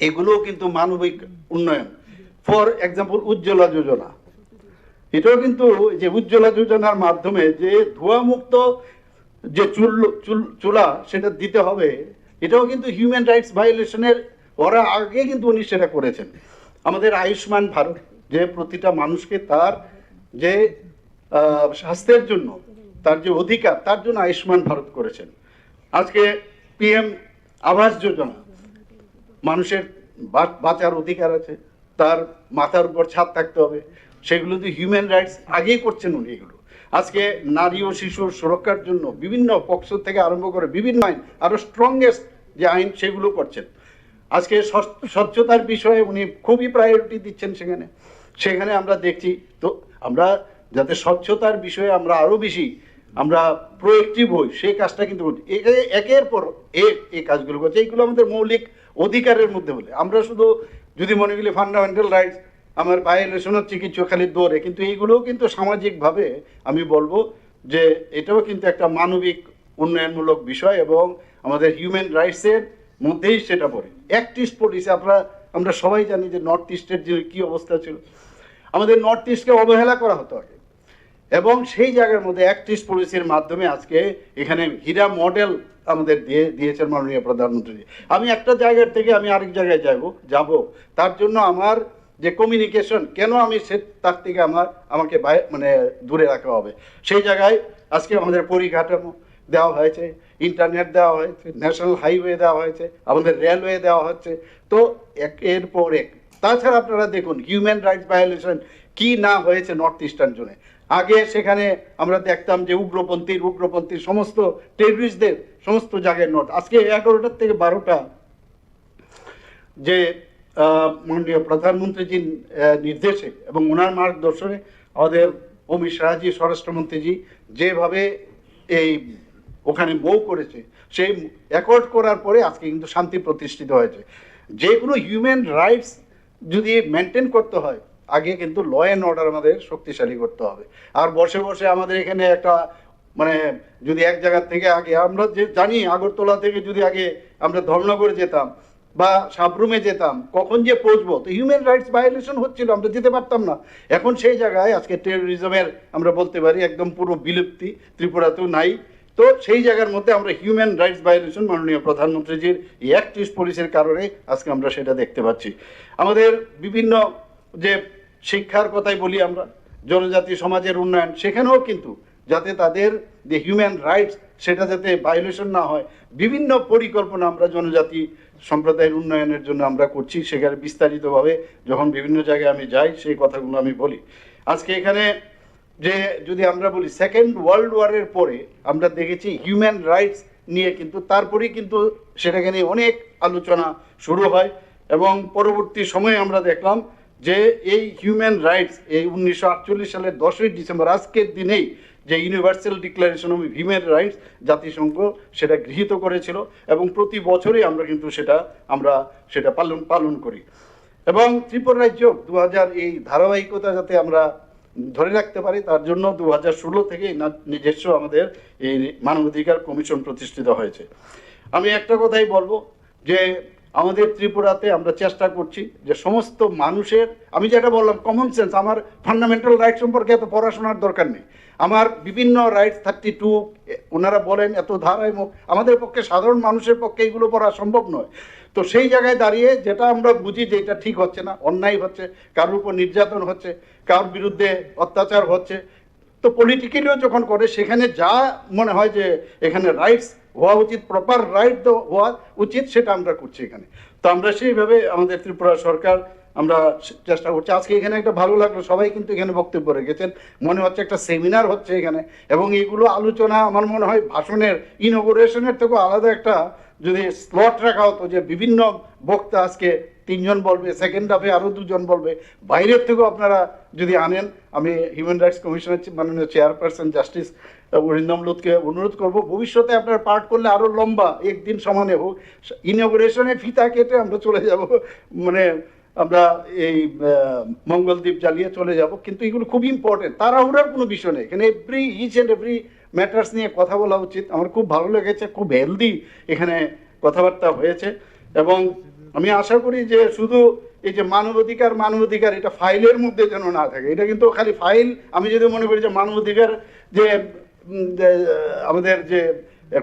এগুলোও কিন্তু মানবিক উন্নয়ন। ফর এক্সাম্পল, উজ্জ্বলা যোজনা, এটাও কিন্তু যে উজ্জ্বলা যোজনার মাধ্যমে যে ধোঁয়া মুক্ত যে চুল চুল চুলা সেটা দিতে হবে, এটাও কিন্তু হিউম্যান রাইটস ভায়োলেশনের, ওরা আগে কিন্তু উনি সেটা করেছেন। আমাদের আয়ুষ্মান ভারত, যে প্রতিটা মানুষকে তার যে আহ, স্বাস্থ্যের জন্য তার যে অধিকার, তার জন্য আয়ুষ্মান ভারত করেছেন। আজকে পিএম আবাস যোজনা, মানুষের বা- বাঁচার অধিকার আছে, তার মাথার উপর ছাদ থাকতে হবে, সেগুলো তো হিউম্যান রাইটস আগেই করছেন উনি এগুলো। আজকে নারী ও শিশুর সুরক্ষার জন্য বিভিন্ন পক্সো থেকে আরম্ভ করে বিভিন্ন আইন, আরো স্ট্রংগেস্ট যে আইন, সেগুলো করছেন। আজকে স্বচ্ছ- স্বচ্ছতার বিষয়ে উনি খুবই প্রায়োরিটি দিচ্ছেন সেখানে। সেখানে আমরা দেখছি, তো আমরা যাতে স্বচ্ছতার বিষয়ে আমরা আরো বেশি আমরা প্রোয়েক্টিভ হই, সেই কাজটা কিন্তু করছি। একে- একের পর এক এই কাজগুলো করছে। এইগুলো আমাদের মৌলিক অধিকারের মধ্যে বলে, আমরা শুধু যদি মনে করি ফান্ডামেন্টাল রাইটস আমার ভায়োলেশন হচ্ছে কিছু খালি দৌড়ে, কিন্তু এইগুলোও কিন্তু সামাজিকভাবে আমি বলবো যে এটাও কিন্তু একটা মানবিক উন্নয়নমূলক বিষয় এবং আমাদের হিউম্যান রাইটসের মধ্যেই সেটা পড়ে। অ্যাক্ট ইস্ট পলিসি, আপনারা, আমরা সবাই জানি যে নর্থ ইস্টের যে কী অবস্থা ছিল, আমাদের নর্থ ইস্টকে অবহেলা করা হতো আগে, এবং সেই জায়গার মধ্যে অ্যাক্ট ইস্ট পলিসির মাধ্যমে আজকে এখানে হীরা মডেল আমাদের দিয়ে দিয়েছেন মাননীয় প্রধানমন্ত্রী। আমি একটা জায়গার থেকে আমি আরেক জায়গায় যাব যাব, তার জন্য আমার যে কমিউনিকেশন, কেন আমি সে তার থেকে আমার আমাকে মানে দূরে রাখা হবে? সেই জায়গায় আজকে আমাদের পরিকাঠামো দেওয়া হয়েছে, ইন্টারনেট দেওয়া হয়েছে, ন্যাশনাল হাইওয়ে দেওয়া হয়েছে, আমাদের রেলওয়ে দেওয়া হচ্ছে। তো এক এর পর এক। তাছাড়া আপনারা দেখুন, হিউম্যান রাইটস ভায়োলেশন কি না হয়েছে নর্থ ইস্টার্ন জোনে। আগে সেখানে আমরা দেখতাম যে উগ্রপন্থীর উগ্রপন্থীর সমস্ত টেররিস্টদের সমস্ত জায়গায় নর্থ, আজকে এগারোটার থেকে বারোটা যে আহ, মাননীয় প্রধানমন্ত্রীজির আহ, নির্দেশে এবং ওনার মার্গদর্শনে আমাদের অমিত শাহজি, স্বরাষ্ট্রমন্ত্রীজি, যেভাবে এই ওখানে মৌ করেছে, সেই অ্যাকর্ড করার পরে আজকে কিন্তু শান্তি প্রতিষ্ঠিত হয়েছে। যে কোনো হিউম্যান রাইটস যদি মেনটেন করতে হয়, আগে কিন্তু ল অ্যান্ড অর্ডার আমাদের শক্তিশালী করতে হবে। আর বসে বসে আমাদের এখানে একটা, মানে, যদি এক জায়গা থেকে আগে আমরা যে জানি, আগরতলা থেকে যদি আগে আমরা ধর্মনগরে যেতাম বা সাবরুমে যেতাম, কখন যে পৌঁছবো, তো হিউম্যান রাইটস ভায়োলেশন হচ্ছিল, আমরা যেতে পারতাম না। এখন সেই জায়গায় আজকে টেরোরিজমের, আমরা বলতে পারি, একদম পুরো বিলুপ্তি, ত্রিপুরাতেও নাই। তো সেই জায়গার মধ্যে আমরা হিউম্যান রাইটস ভায়োলেশন, মাননীয় প্রধানমন্ত্রীজির এই অ্যাক্ট ইস্ট পলিসির কারণে আজকে আমরা সেটা দেখতে পাচ্ছি। আমাদের বিভিন্ন যে শিক্ষার কথাই বলি আমরা, জনজাতি সমাজের উন্নয়ন, সেখানেও কিন্তু যাতে তাদের যে হিউম্যান রাইটস, সেটা যাতে ভায়োলেশন না হয়, বিভিন্ন পরিকল্পনা আমরা জনজাতি সম্প্রদায়ের উন্নয়নের জন্য আমরা করছি। সেখানে বিস্তারিতভাবে যখন বিভিন্ন জায়গায় আমি যাই, সেই কথাগুলো আমি বলি। আজকে এখানে যে যদি আমরা বলি, সেকেন্ড ওয়ার্ল্ড ওয়ারের পরে আমরা দেখেছি হিউম্যান রাইটস নিয়ে কিন্তু, তারপরেই কিন্তু সেটাকে নিয়ে অনেক আলোচনা শুরু হয় এবং পরবর্তী সময়ে আমরা দেখলাম যে এই হিউম্যান রাইটস, এই উনিশশো আটচল্লিশ সালের দশই ডিসেম্বর, আজকের দিনেই যে universal declaration of human rights জাতিসংঘ সেটা গৃহীত করেছিল এবং প্রতি বছরই আমরা কিন্তু সেটা, আমরা সেটা পালন পালন করি। এবং ত্রিপুরা রাজ্য দু হাজার, এই ধারাবাহিকতা যাতে আমরা ধরে রাখতে পারি, তার জন্য দু হাজার ষোলো থেকে না-, নিজস্ব আমাদের এই মানবাধিকার কমিশন প্রতিষ্ঠিত হয়েছে। আমি একটা কথাই বলবো যে আমাদের ত্রিপুরাতে আমরা চেষ্টা করছি যে সমস্ত মানুষের, আমি যেটা বললাম, কমন সেন্স, আমার ফান্ডামেন্টাল রাইট সম্পর্কে এত পড়াশোনার দরকার নেই। আমার বিভিন্ন রাইটস, থার্টি টু, ওনারা বলেন এত ধারা এবং আমাদের পক্ষে, সাধারণ মানুষের পক্ষে এগুলো পড়া সম্ভব নয়। তো সেই জায়গায় দাঁড়িয়ে যেটা আমরা বুঝি যে এটা ঠিক হচ্ছে না, অন্যায় হচ্ছে, কারোর উপর নির্যাতন হচ্ছে, কারোর বিরুদ্ধে অত্যাচার হচ্ছে, তো পলিটিক্যালিও যখন করে, সেখানে যা মনে হয় যে এখানে রাইটস হওয়া উচিত, প্রপার রাইট হওয়া উচিত, সেটা আমরা করছি এখানে। তো আমরা সেইভাবে আমাদের ত্রিপুরা সরকার, আমরা চেষ্টা করছি। আজকে এখানে একটা ভালো লাগলো, সবাই কিন্তু এখানে বক্তব্য রেখেছেন, মনে হচ্ছে একটা সেমিনার হচ্ছে এখানে। এবং এগুলো আলোচনা, আমার মনে হয়, ভাষণের, ইনোগুরেশনের থেকেও আলাদা একটা যদি স্লট রাখা হতো, যে বিভিন্ন বক্তা, আজকে তিনজন বলবে, সেকেন্ড হাফে আরও দুজন বলবে, বাইরের থেকেও আপনারা যদি আনেন, আমি হিউম্যান রাইটস কমিশনের মাননীয় চেয়ারপারসন জাস্টিস অরিন্দম লোধকে অনুরোধ করব, ভবিষ্যতে আপনারা পার্ট করলে আরও লম্বা, একদিন সমানে হোক, ইনোগুরেশনে ফিতা কেটে আমরা চলে যাব, মানে আমরা এই আহ, মঙ্গলদ্বীপ জ্বালিয়ে চলে যাব। কিন্তু এগুলো খুব ইম্পর্টেন্ট, তাড়াহুড়ার কোনো বিষয় নেই। এখানে every, each and every matters নিয়ে কথা বলা উচিত। আমার খুব ভালো লেগেছে, খুব হেলদি এখানে কথাবার্তা হয়েছে। এবং আমি আশা করি যে শুধু এই যে মানবাধিকার, মানবাধিকার, এটা ফাইলের মধ্যে যেন না থাকে। এটা কিন্তু খালি ফাইল, আমি যদি মনে করি যে মানবাধিকার যে উম, যে, আহ, আমাদের যে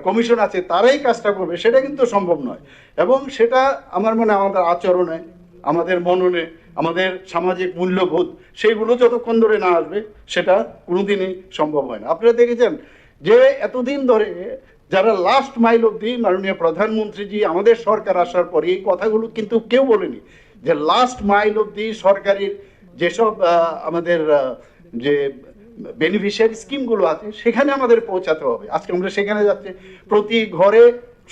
কমিশন আছে, তারাই কাজটা করবে, সেটা কিন্তু সম্ভব নয়। এবং সেটা আমার মনে হয় আমাদের আচরণে, আমাদের মননে, আমাদের সামাজিক মূল্যবোধ, সেইগুলো যতক্ষণ ধরে না আসবে, সেটা কোনোদিনই সম্ভব হয় না। আপনারা দেখেছেন যে এতদিন ধরে যারা লাস্ট মাইল অবধি, মাননীয় প্রধানমন্ত্রীজি, আমাদের সরকার আসার পরে এই কথাগুলো কিন্তু কেউ বলেনি যে লাস্ট মাইল অবধি সরকারের যেসব আহ, আমাদের আহ, যে বেনিফিশিয়ারি স্কিমগুলো আছে, সেখানে আমাদের পৌঁছাতে হবে। আজকে আমরা সেখানে যাচ্ছি, প্রতি ঘরে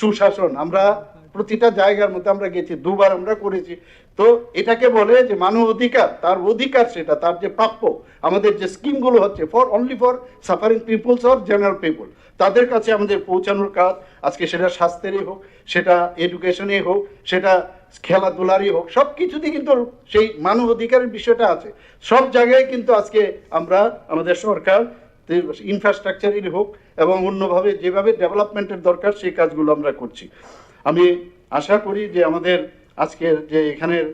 সুশাসন, আমরা প্রতিটা জায়গার মধ্যে আমরা গেছি, দুবার আমরা করেছি। তো এটাকে বলে যে মানব অধিকার, তার অধিকার, সেটা তার যে প্রাপ্য, আমাদের যে স্কিমগুলো হচ্ছে for, only for suffering peoples or general people, তাদের কাছে আমাদের পৌঁছানোর কাজ। আজকে সেটা স্বাস্থ্যেরই হোক, সেটা এডুকেশনই হোক, সেটা খেলাধুলারই হোক, সব কিছুতেই কিন্তু সেই মানব অধিকারের বিষয়টা আছে। সব জায়গায় কিন্তু আজকে আমরা, আমাদের সরকার, ইনফ্রাস্ট্রাকচারই হোক এবং অন্যভাবে যেভাবে ডেভেলপমেন্টের দরকার, সেই কাজগুলো আমরা করছি। আমি আশা করি যে আমাদের আজকের যে এখানের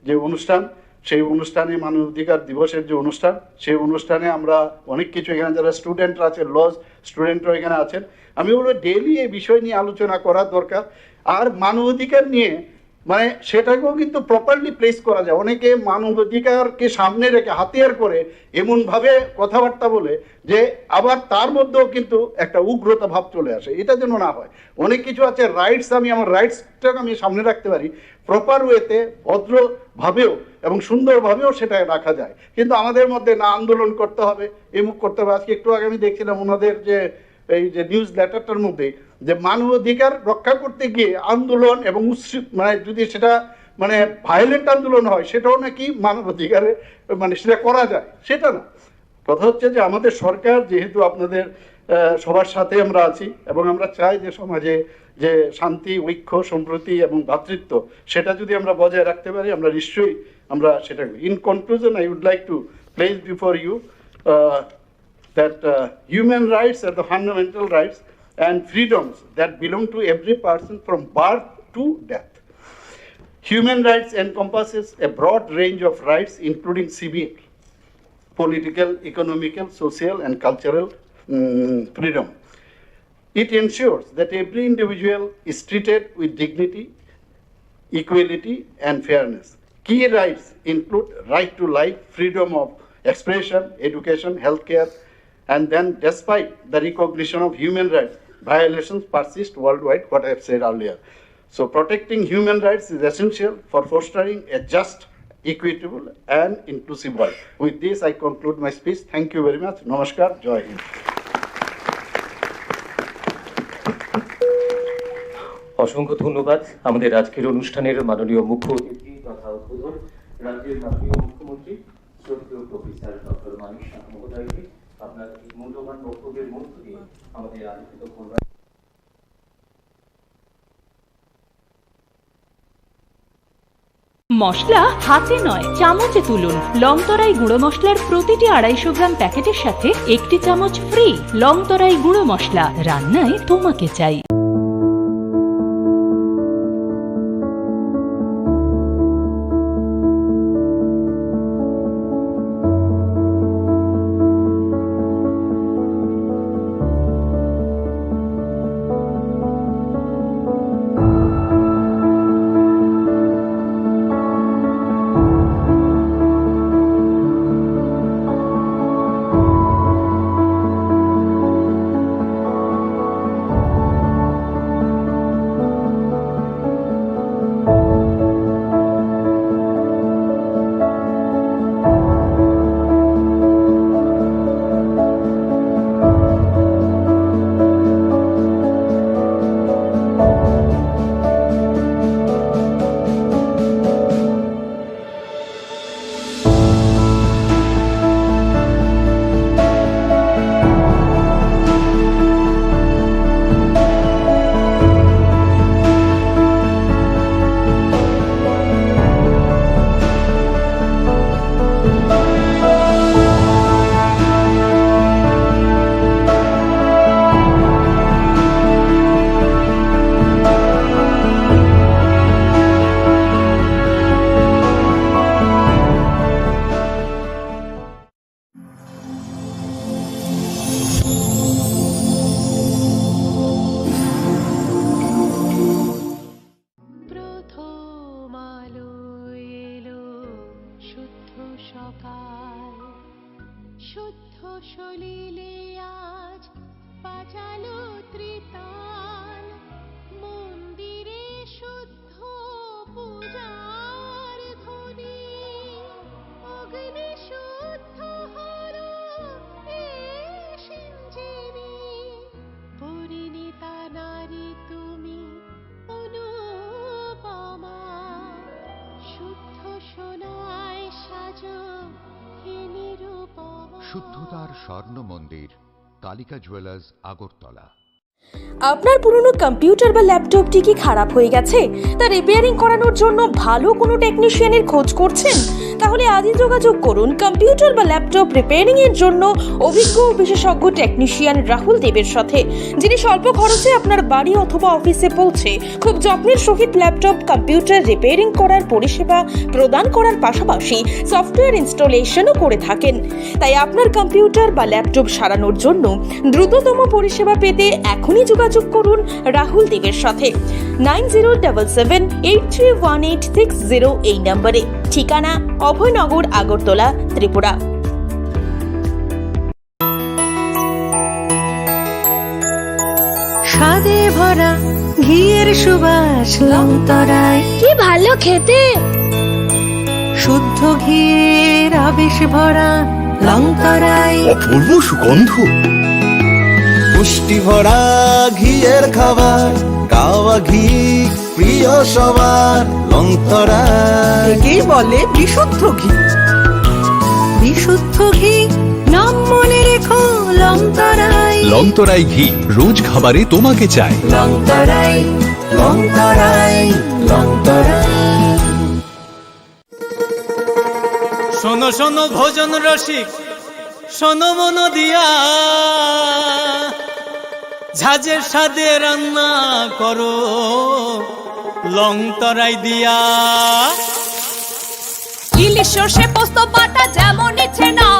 যে অনুষ্ঠান, সেই অনুষ্ঠানে, মানবাধিকার দিবসের যে অনুষ্ঠান, সেই অনুষ্ঠানে আমরা অনেক কিছু, এখানে যারা স্টুডেন্টরা আছে, ল স্টুডেন্টরা এখানে আছেন, আমি বলবো ডেইলি এই বিষয় নিয়ে আলোচনা করা দরকার। আর মানবাধিকার নিয়ে, মানে, সেটাকেও কিন্তু প্রপারলি প্লেস করা যায়। অনেকে মানবাধিকারকে সামনে রেখে, হাতিয়ার করে এমনভাবে কথাবার্তা বলে যে আবার তার মধ্যেও কিন্তু একটা উগ্রতা ভাব চলে আসে। এটা যেন না হয়। অনেক কিছু আছে, রাইটস, আমি আমার রাইটসটাকে আমি সামনে রাখতে পারি প্রপার ওয়েতে, ভদ্রভাবেও এবং সুন্দরভাবেও সেটা রাখা যায়। কিন্তু আমাদের মধ্যে না আন্দোলন করতে হবে, এমুক করতে হবে। আজকে একটু আগে আমি দেখছিলাম ওনাদের যে এই যে নিউজ লেটারটার মধ্যে যে মানবাধিকার রক্ষা করতে গিয়ে আন্দোলন এবং উচ্ছৃ-, মানে, যদি সেটা, মানে, ভায়োলেন্ট আন্দোলন হয়, সেটাও নাকি মানবাধিকারে, মানে, সেটা করা যায়, সেটা না। কথা হচ্ছে যে আমাদের সরকার যেহেতু আপনাদের আহ, সবার সাথে আমরা আছি এবং আমরা চাই যে সমাজে যে শান্তি, ঐক্য, সম্প্রীতি এবং ভ্রাতৃত্ব, সেটা যদি আমরা বজায় রাখতে পারি, আমরা নিশ্চয়ই আমরা সেটা করি। In conclusion, I would like to place before you, uh, that, uh, human rights are the fundamental rights and freedoms that belong to every person from birth to death. Human rights encompasses a broad range of rights, including civil, political, economical, social, and cultural, mm, freedom. It ensures that every individual is treated with dignity, equality, and fairness. Key rights include right to life, freedom of expression, education, healthcare, and then, despite the recognition of human rights, violations persist worldwide, what I have said earlier. So, protecting human rights is essential for fostering a just, equitable, and inclusive world. With this, I conclude my speech. Thank you very much. নমস্কার, জয় হিন্দ। অসংখ্য ধন্যবাদ আমাদের আজকের অনুষ্ঠানের মাননীয় মুখ্য অতিথি তথা উদ্বোধক, রাজ্যের মাননীয় মুখ্যমন্ত্রী শ্রদ্ধেয় প্রফেসর ডক্টর মানিক সাহা মহোদয়কে। আপনার এই মূল্যবান বক্তব্যের মধ্য দিয়ে আমাদের আলোচিত করবেন। মশলা হাতে নয়, চামচে তুলুন। লংতরাই গুঁড়ো মশলার প্রতিটি আড়াইশো গ্রাম প্যাকেটের সাথে একটি চামচ ফ্রি। লংতরাই গুঁড়ো মশলা, রান্নায় তোমাকে চাই। এলে আজ বাজালো ত্রিতাল, মন্দিরে শুদ্ধ পূজার ধ্বনি। অগ্নি শুদ্ধ হলো এ সিঞ্জিনী, পরিণীতা নারী তুমি অনুপমা। শুদ্ধ সোনায় সাজো হে নিরুপমা। শুদ্ধতার স্বর্ণ মন্দির, কালিকা জুয়েলার্স, আগরতলা। আপনার পুরনো কম্পিউটার বা ল্যাপটপটি কি খারাপ হয়ে গেছে? তা রিপেয়ারিং করানোর জন্য ভালো কোনো টেকনিশিয়ানের খোঁজ করছেন? তাহলে আজই যোগাযোগ করুন কম্পিউটার বা ল্যাপটপ রিপেয়ারিং এর জন্য অভিজ্ঞ ও বিশেষজ্ঞ টেকনিশিয়ান রাহুল দেবের সাথে, যিনি স্বল্প খরচে আপনার বাড়ি অথবা অফিসে পৌঁছে খুব যত্নের সহিত ল্যাপটপ কম্পিউটার রিপেয়ারিং করার পরিষেবা প্রদান করার পাশাপাশি সফটওয়্যার ইনস্টলেশনও করে থাকেন। তাই আপনার কম্পিউটার বা ল্যাপটপ সারানোর জন্য দ্রুততম পরিষেবা পেতে এখনই যোগাযোগ করুন রাহুল দেবের সাথে nine zero double seven eight three one eight six zero এই নম্বরে। ঠিকানা অভয়নগর, আগরতলা, ত্রিপুরা। স্বাদে ভরা ঘিয়ের সুবাস লংতরাই। কি ভালো খেতে! শুদ্ধ ঘিয়ের আবেশ ভরা লংতরাই। অপূর্ব সুগন্ধ। পুষ্টি ভরা ঘিয়ের খাবার, গাওয়া ঘি প্রিয় সবার, লংতরাই। একেই বলে বিশুদ্ধ ঘি। বিশুদ্ধ ঘি, নাম মনে রেখো, লংতরাই। লংতরাই ঘি, রোজ খাবারে তোমাকে চাই। লংতরাই, লংতরাই, লংতরাই। শোনো, শোনো, ভোজন রসিক, শোনো মন দিয়া, ঝাঁঝের স্বাদে রান্না করো লং তরাই দিয়া। ইলিশ সর্ষে পোস্ত বাটা যেমন ইচ্ছে নাও,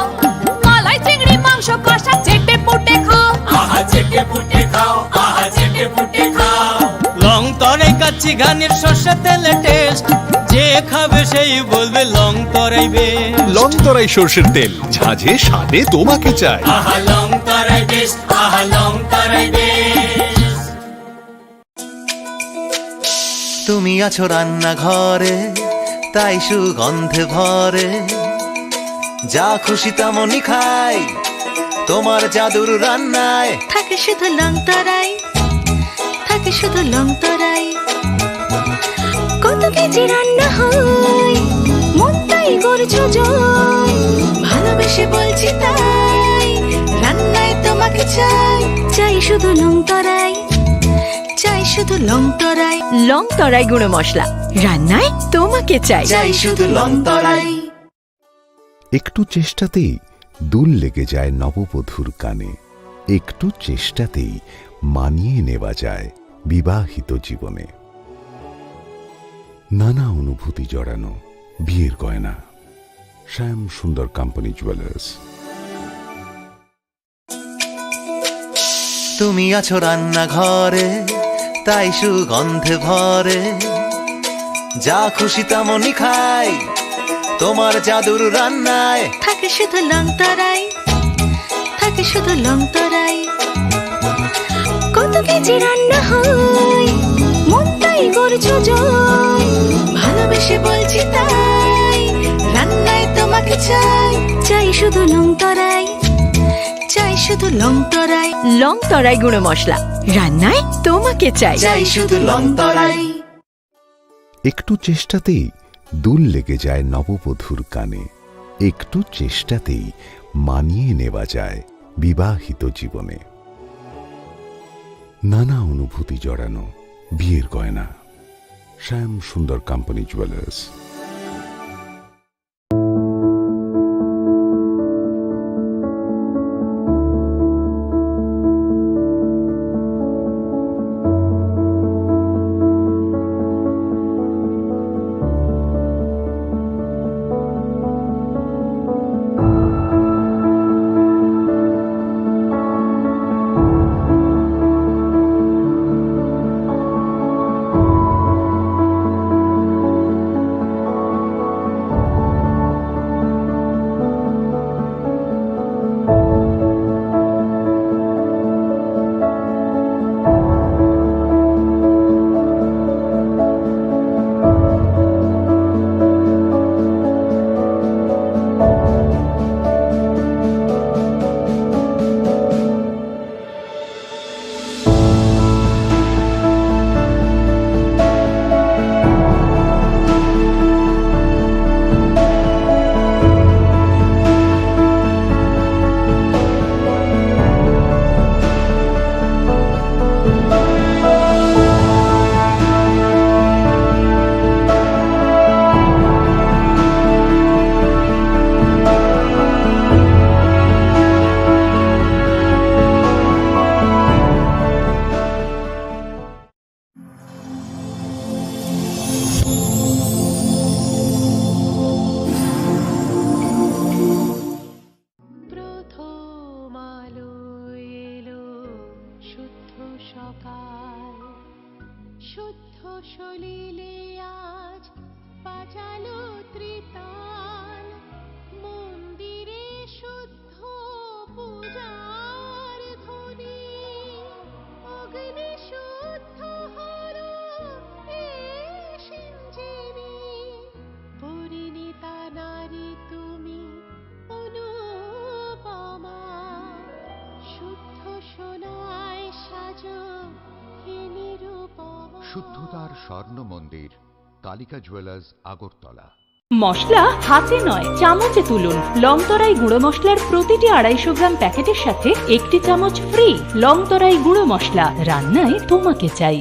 মালাই চিংড়ি মাংস কষা চেটে পুটে খাও। আহা চেটে পুটে খাও, আহা চেটে পুটে খাও। লং তরাই কাচ্চি ঘানির সর্ষে তেলে টেস্ট, যে খাবে সেই বলবে লং তরাই বেশ। লং তরাই সর্ষের তেল, ঝাঁঝে স্বাদে তোমাকে চাই। আহা লং তরাই বেশ, আহা লং তরাই বেশ। তুমি আছো রান্নাঘরে, তাই সুগন্ধে ভরে। যা খুশি তেমনই খাই, তোমার জাদুর রান্নায় থাকে শুধু লং তরাই, থাকে শুধু লং তরাই। কত কেজি রান্না হয়, মনটাই করছো জয়। ভালোবেসে বলছি তাই, রান্নায় তোমাকে চাই, চাই শুধু লং তরাই, চাই শুধু লং তরাই। লং তরাই গুঁড়ো মশলা, রান্নায় তোমাকে চাই। চাই শুধু লং তরাই। একটু চেষ্টাতেই দুল লেগে যায় নববধূর কানে, একটু চেষ্টাতেই মানিয়ে নেওয়া যায় বিবাহিত জীবনে। নানা অনুভূতি জড়ানো বিয়ের গয়না, শ্যাম সুন্দর কোম্পানি জুয়েলার্স। তুমি আছো রান্নাঘরে, তাই সুগন্ধে ভরে। যা খুশি তেমনই খাই, তোমার জাদুর রান্নায় থাকে শুধু লং তরাই, থাকে শুধু লং তরাই। কত কেজি রান্না হয়, মনটাই করছো জয়। ভালোবেসে বলছি তাই, রান্নায় তোমাকে চাই, চাই শুধু লং তরাই। চাই শুধু লং তরাই। লং তরাই গুঁড়ো মশলা, রান্নায় তোমাকে চাই। চাই শুধু লং তরাই। একটু চেষ্টাতেই দুল লেগে যায় নববধূর কানে, একটু চেষ্টাতেই মানিয়ে নেওয়া যায় বিবাহিত জীবনে। নানা অনুভূতি জড়ানো বিয়ের গয়না, শ্যাম সুন্দর কোম্পানি জুয়েলার্স। সকাল শুদ্ধ সলিলে আজ বাজালো ত্রিতাল, মন্দিরে শুদ্ধ পূজার ধ্বনি, অগ্নি শুদ্ধ হলো এ সিঞ্জিনী। পরিণীতা নারী তুমি অনুপমা, শুদ্ধ সোনায় সাজো হে নিরুপমা। শুদ্ধতার স্বর্ণ মন্দির, কালিকা জুয়েলার্স, আগরতলা। মশলা হাতে নয়, চামচে তুলুন। লংতরাই গুঁড়ো মশলার প্রতিটি আড়াইশো গ্রাম প্যাকেটের সাথে একটি চামচ ফ্রি। লংতরাই গুঁড়ো মশলা, রান্নায় তোমাকে চাই।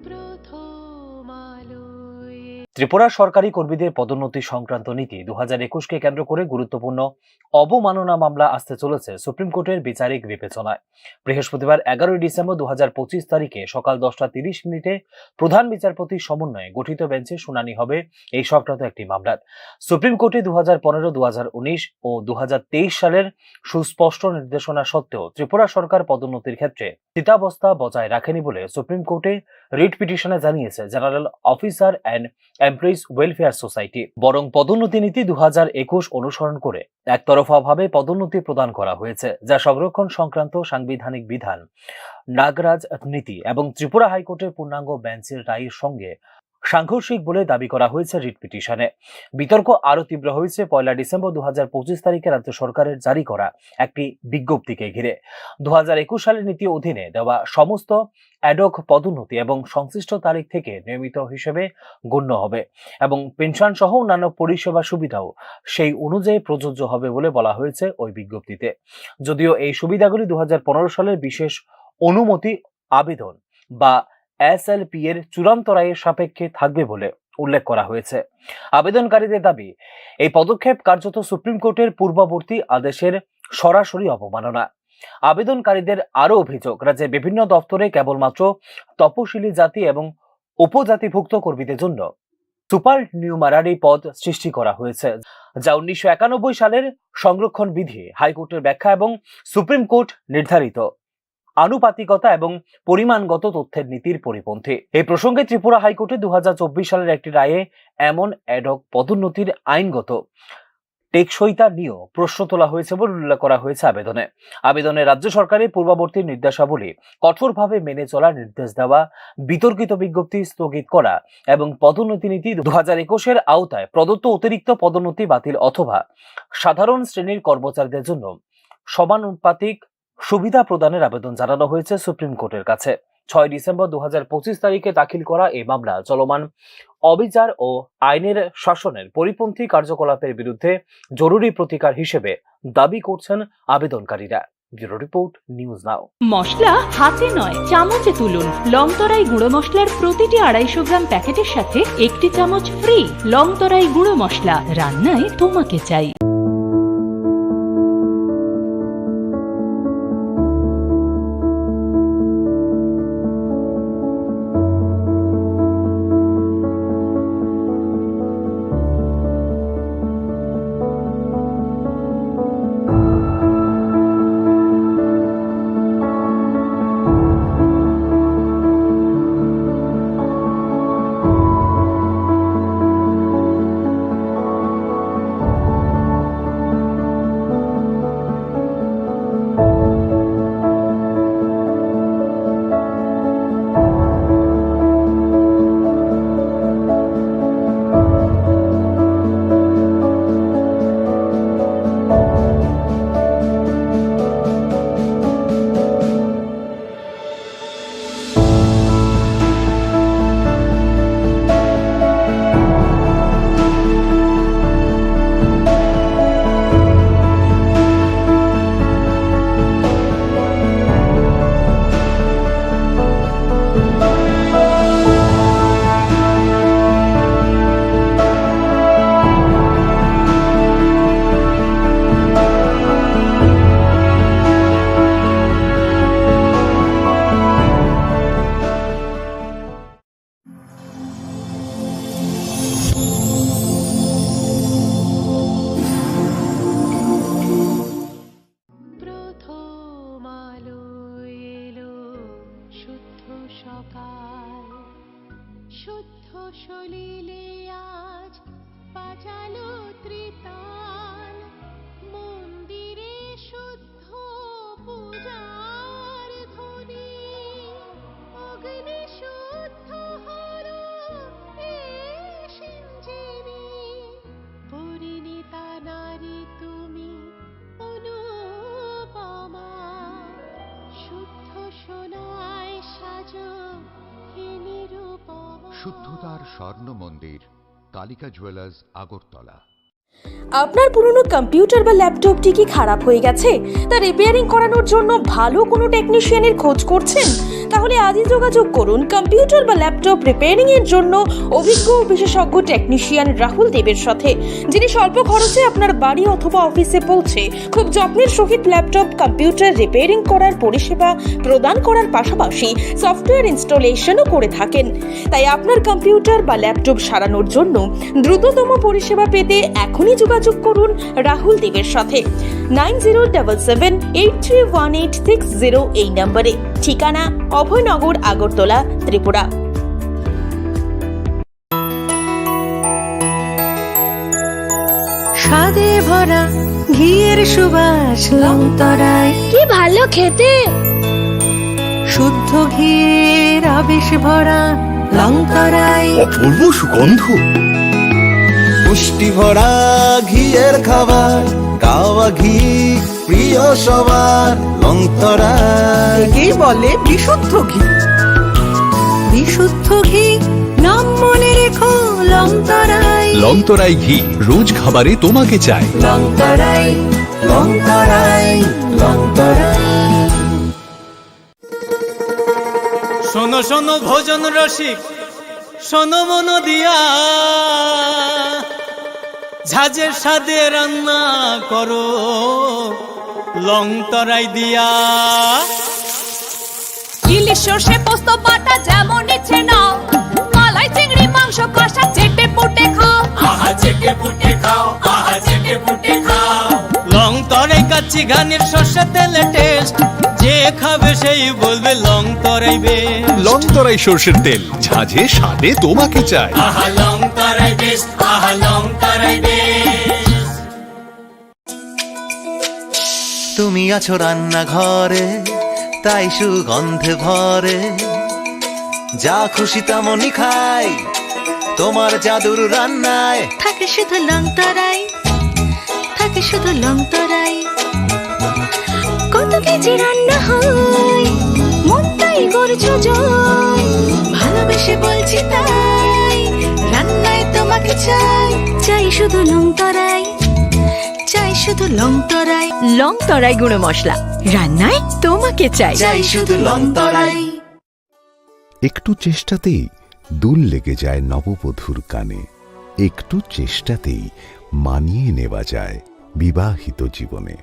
প্রথম আলোয়। ত্রিপুরা সরকারি কর্মীদের পদোন্নতি সংক্রান্ত নীতি দু হাজার একুশকে কেন্দ্র করে গুরুত্বপূর্ণ অবমাননা মামলা আসতে চলেছে সুপ্রিম কোর্টের বিচারিক বিবেচনায়। বৃহস্পতিবার এগারোই ডিসেম্বর দু হাজার পঁচিশ তারিখে সকাল দশটা তিরিশ মিনিটে প্রধান বিচারপতির সমন্বয়ে গঠিত বেঞ্চে শুনানি হবে এই সংক্রান্ত একটি মামলার। সুপ্রিম কোর্টে দু হাজার পনেরো, দু হাজার উনিশ ও দু হাজার তেইশ সালের সুস্পষ্ট নির্দেশনা সত্ত্বেও ত্রিপুরা সরকার পদোন্নতির ক্ষেত্রে স্থিতাবস্থা বজায় রাখেনি বলে সুপ্রিম কোর্টে রিট পিটিশনে জানিয়েছে general officer and employees welfare society. বরং পদোন্নতি নীতি দু হাজার একুশ অনুসরণ করে একতরফাভাবে পদোন্নতি প্রদান করা হয়েছে, যা সংরক্ষণ সংক্রান্ত সাংবিধানিক বিধান, নাগরাজ নীতি এবং ত্রিপুরা হাইকোর্টের পূর্ণাঙ্গ বেঞ্চের রায়ের সঙ্গে সাংঘর্ষিক বলে দাবি করা হয়েছে রিট পিটিশনে। বিতর্ক আরও তীব্র হয়েছে পয়লা ডিসেম্বর দু হাজার পঁচিশ তারিখে রাজ্য সরকারের জারি করা একটি বিজ্ঞপ্তিকে ঘিরে। দু হাজার একুশ সালের নীতি অধীনে দেওয়া সমস্ত অ্যাডহক পদোন্নতি এবং সংশ্লিষ্ট তারিখ থেকে নিয়মিত হিসেবে গণ্য হবে এবং পেনশন সহ অন্যান্য পরিষেবা সুবিধাও সেই অনুযায়ী প্রযোজ্য হবে বলে বলা হয়েছে ওই বিজ্ঞপ্তিতে। যদিও এই সুবিধাগুলি দু হাজার পনেরো সালের বিশেষ অনুমতি আবেদন বা এসএলপি এর চূড়ান্ত রায়ের সাপেক্ষে থাকবে বলে উল্লেখ করা হয়েছে। আবেদনকারীদের দাবি, এই পদক্ষেপ কার্যত সুপ্রিম কোর্টের পূর্ববর্তী আদেশের সরাসরি অবমাননা। আবেদনকারীদের আরও অভিযোগ, রাজ্যের বিভিন্ন দপ্তরে কেবলমাত্র তপশিলি জাতি এবং উপজাতিভুক্ত কর্মীদের জন্য সুপার নিউমারারি পদ সৃষ্টি করা হয়েছে, যা উনিশশো একানব্বই সালের সংরক্ষণ বিধি, হাইকোর্টের ব্যাখ্যা এবং সুপ্রিম কোর্ট নির্ধারিত আনুপাতিকতা এবং পরিমাণগত তথ্যের নীতির পরিপন্থী। এই প্রসঙ্গে ত্রিপুরা হাইকোর্টে দু হাজার চব্বিশ সালের একটি রায়ে এমন অ্যাডহক পদোন্নতির আইনগত টেকসইতা নিয়েও প্রশ্ন তোলা হয়েছে বলে উল্লেখ করা হয়েছে আবেদনে। আবেদনে রাজ্য সরকারের পূর্ববর্তী নির্দেশাবলী কঠোরভাবে মেনে চলার নির্দেশ দেওয়া, বিতর্কিত বিজ্ঞপ্তি স্থগিত করা এবং পদোন্নতি নীতি দু হাজার একুশের আওতায় প্রদত্ত অতিরিক্ত পদোন্নতি বাতিল অথবা সাধারণ শ্রেণীর কর্মচারীদের জন্য সমানুপাতিক সুবিধা প্রদানের আবেদন জানানো হয়েছে সুপ্রিম কোর্টের কাছে। ছয় ডিসেম্বর দু হাজার পঁচিশ তারিখে দাখিল করা এই মামলা চলমান অবিচার ও আইনের শাসনের পরিপন্থী কার্যকলাপের বিরুদ্ধে জরুরি প্রতিকার হিসেবে দাবি করছেন আবেদনকারীরা। Bureau report, news now. মশলা হাতে নয়, চামচে তুলুন। লংতরাই গুঁড়ো মশলার প্রতিটি আড়াইশো গ্রাম প্যাকেটের সাথে একটি চামচ ফ্রি। লংতরাই গুঁড়ো মশলা, রান্নায় তোমাকে চাই। শুদ্ধ সলিলে আজ বাজালো ত্রিতাল, মন্দিরে শুদ্ধ পূজার ধ্বনি, অগ্নি শুদ্ধ হলো এ সিঞ্জীবী। পরিণীতা নারী তুমি অনুপমা, শুদ্ধ সোনায় সাজো হে নিরুপমা। শুদ্ধতার স্বর্ণ মন্দির, কালিকা জুয়েলার্স, আগরতলা। আপনার পুরনো কম্পিউটার বা ল্যাপটপটি কি খারাপ হয়ে গেছে? তা রিপেয়ারিং করানোর জন্য ভালো কোনো টেকনিশিয়ানের খোঁজ করছেন? তাহলে আজই যোগাযোগ করুন কম্পিউটার বা ল্যাপটপ রিপেয়ারিং এর জন্য অভিজ্ঞ ও বিশেষজ্ঞ টেকনিশিয়ান রাহুল দেবের সাথে, যিনি স্বল্প খরচে আপনার বাড়ি অথবা অফিসে পৌঁছে খুব যত্নের সহিত ল্যাপটপ, কম্পিউটার রিপেয়ারিং করার পরিষেবা প্রদান করার পাশাপাশি সফটওয়্যার ইনস্টলেশনও করে থাকেন। তাই আপনার কম্পিউটার বা ল্যাপটপ সারানোর জন্য দ্রুততম পরিষেবা পেতে এখনই যোগাযোগ করুন রাহুল দেবের সাথে nine zero double seven eight three one eight six zero এই নম্বরে। ঠিকানা অভয়নগর, আগরতলা, ত্রিপুরা। স্বাদে ভরা ঘিয়ের সুবাস লংতরাই। কি ভালো খেতে! শুদ্ধ ঘিয়ের আবেশ ভরা লংতরাই। অপূর্ব সুগন্ধ। পুষ্টি ভরা ঘিয়ের খাবার, কাওয়া ঘি প্রিয় সবার, লংতরাই। একেই বলে বিশুদ্ধ ঘি। বিশুদ্ধ ঘি, নাম মনে রেখো, লংতরাই। লংতরাই ঘি, রোজ খাবারে তোমাকে চাই। লংতরাই, লংতরাই, লংতরাই। শোনো শোনো ভোজন রসিক, শোনো মন দিয়া, ঝাঁঝে স্বাদে রান্না করো লংতরাই দিয়া। ইলিশ সর্ষে পোস্ত বাটা যেমন ইচ্ছে নাও, মালাই চিংড়ি মাংস কষা চেটে পুটে খাও। আহা চেটে পুটে খাও, আহা চেটে পুটে খাও। লংতরাই কাচ্চি ঘানির সর্ষে তেলে টেস্ট, যে খাবে সেই বলবে লংতরাই বেস্ট। লংতরাই সর্ষের তেল, ঝাঁঝে স্বাদে তোমাকে চাই। আহা লংতরাই বেস্ট, আহা লংতরাই বেস্ট। তুমি আছো রান্নাঘরে, তাই সুগন্ধে ভরে। যা খুশি তেমনই খাই, তোমার জাদুর রান্নায় থাকে শুধু লংতরাই, থাকে শুধু লংতরাই। কত কেজি রান্না হয়, মন তাই করছো জয়। ভালোবেসে বলছি তাই, রান্নায় তোমাকে চাই, চাই শুধু লংতরাই, চাই শুধু লংতরাই। লংতরাই গুঁড়ো মশলা, রান্নায় তোমাকে চাই। চাই শুধু লংতরাই। একটু চেষ্টাতেই দুল লেগে যায় নববধূর কানে, একটু চেষ্টাতেই মানিয়ে নেওয়া যায় বিবাহিত জীবনে।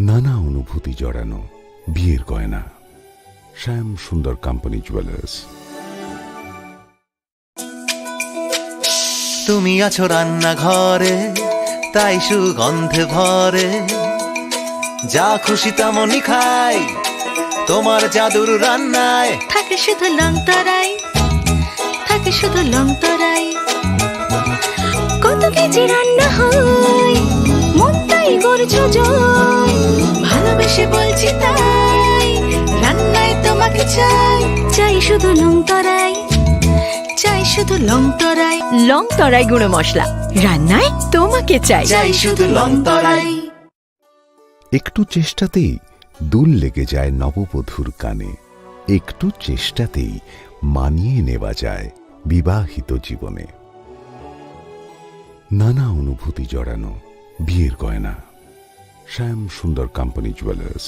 নানা অনুভূতি জড়ানো বিয়ের গয়না। শ্যাম সুন্দর কোম্পানি জুয়েলার্স। তুমি আছো রান্নাঘরে, তাই সুগন্ধে ভরে। যা খুশি তেমনই খাই, তোমার জাদুর রান্নায় থাকে শুধু লংতরাই, থাকে শুধু লংতরাই। কত কেজি রান্না হয়, মন তাই করছো জয়। ভালোবেসে বলছি তাই, রান্নায় তোমাকে চাই, চাই শুধু লংতরাই। চাই শুধু লংতরাই। লংতরাই গুঁড়ো মশলা, রান্নায় তোমাকে চাই। চাই শুধু লংতরাই। একটু চেষ্টাতেই দুল লেগে যায় নববধূর কানে, একটু চেষ্টাতেই মানিয়ে নেওয়া যায় বিবাহিত জীবনে। নানা অনুভূতি জড়ানো বিয়ের গয়না। শ্যাম সুন্দর company jewellers.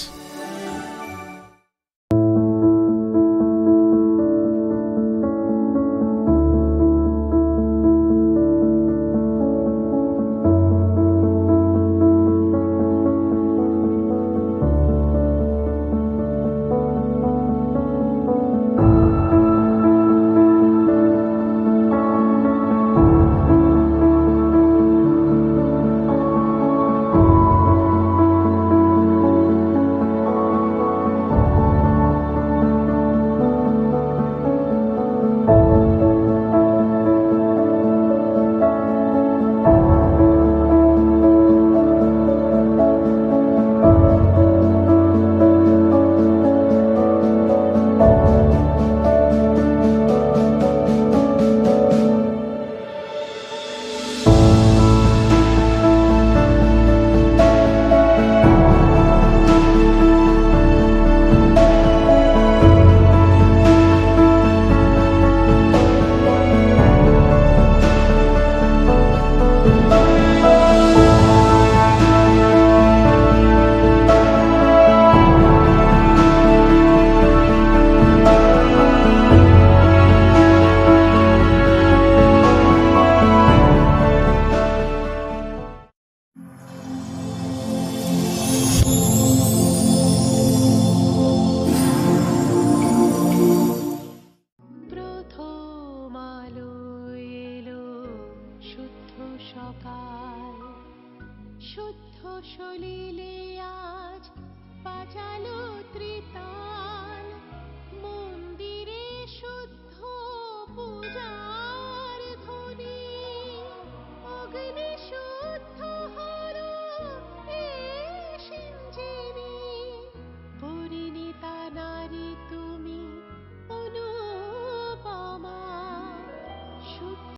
Iliaj pachalo tritan mun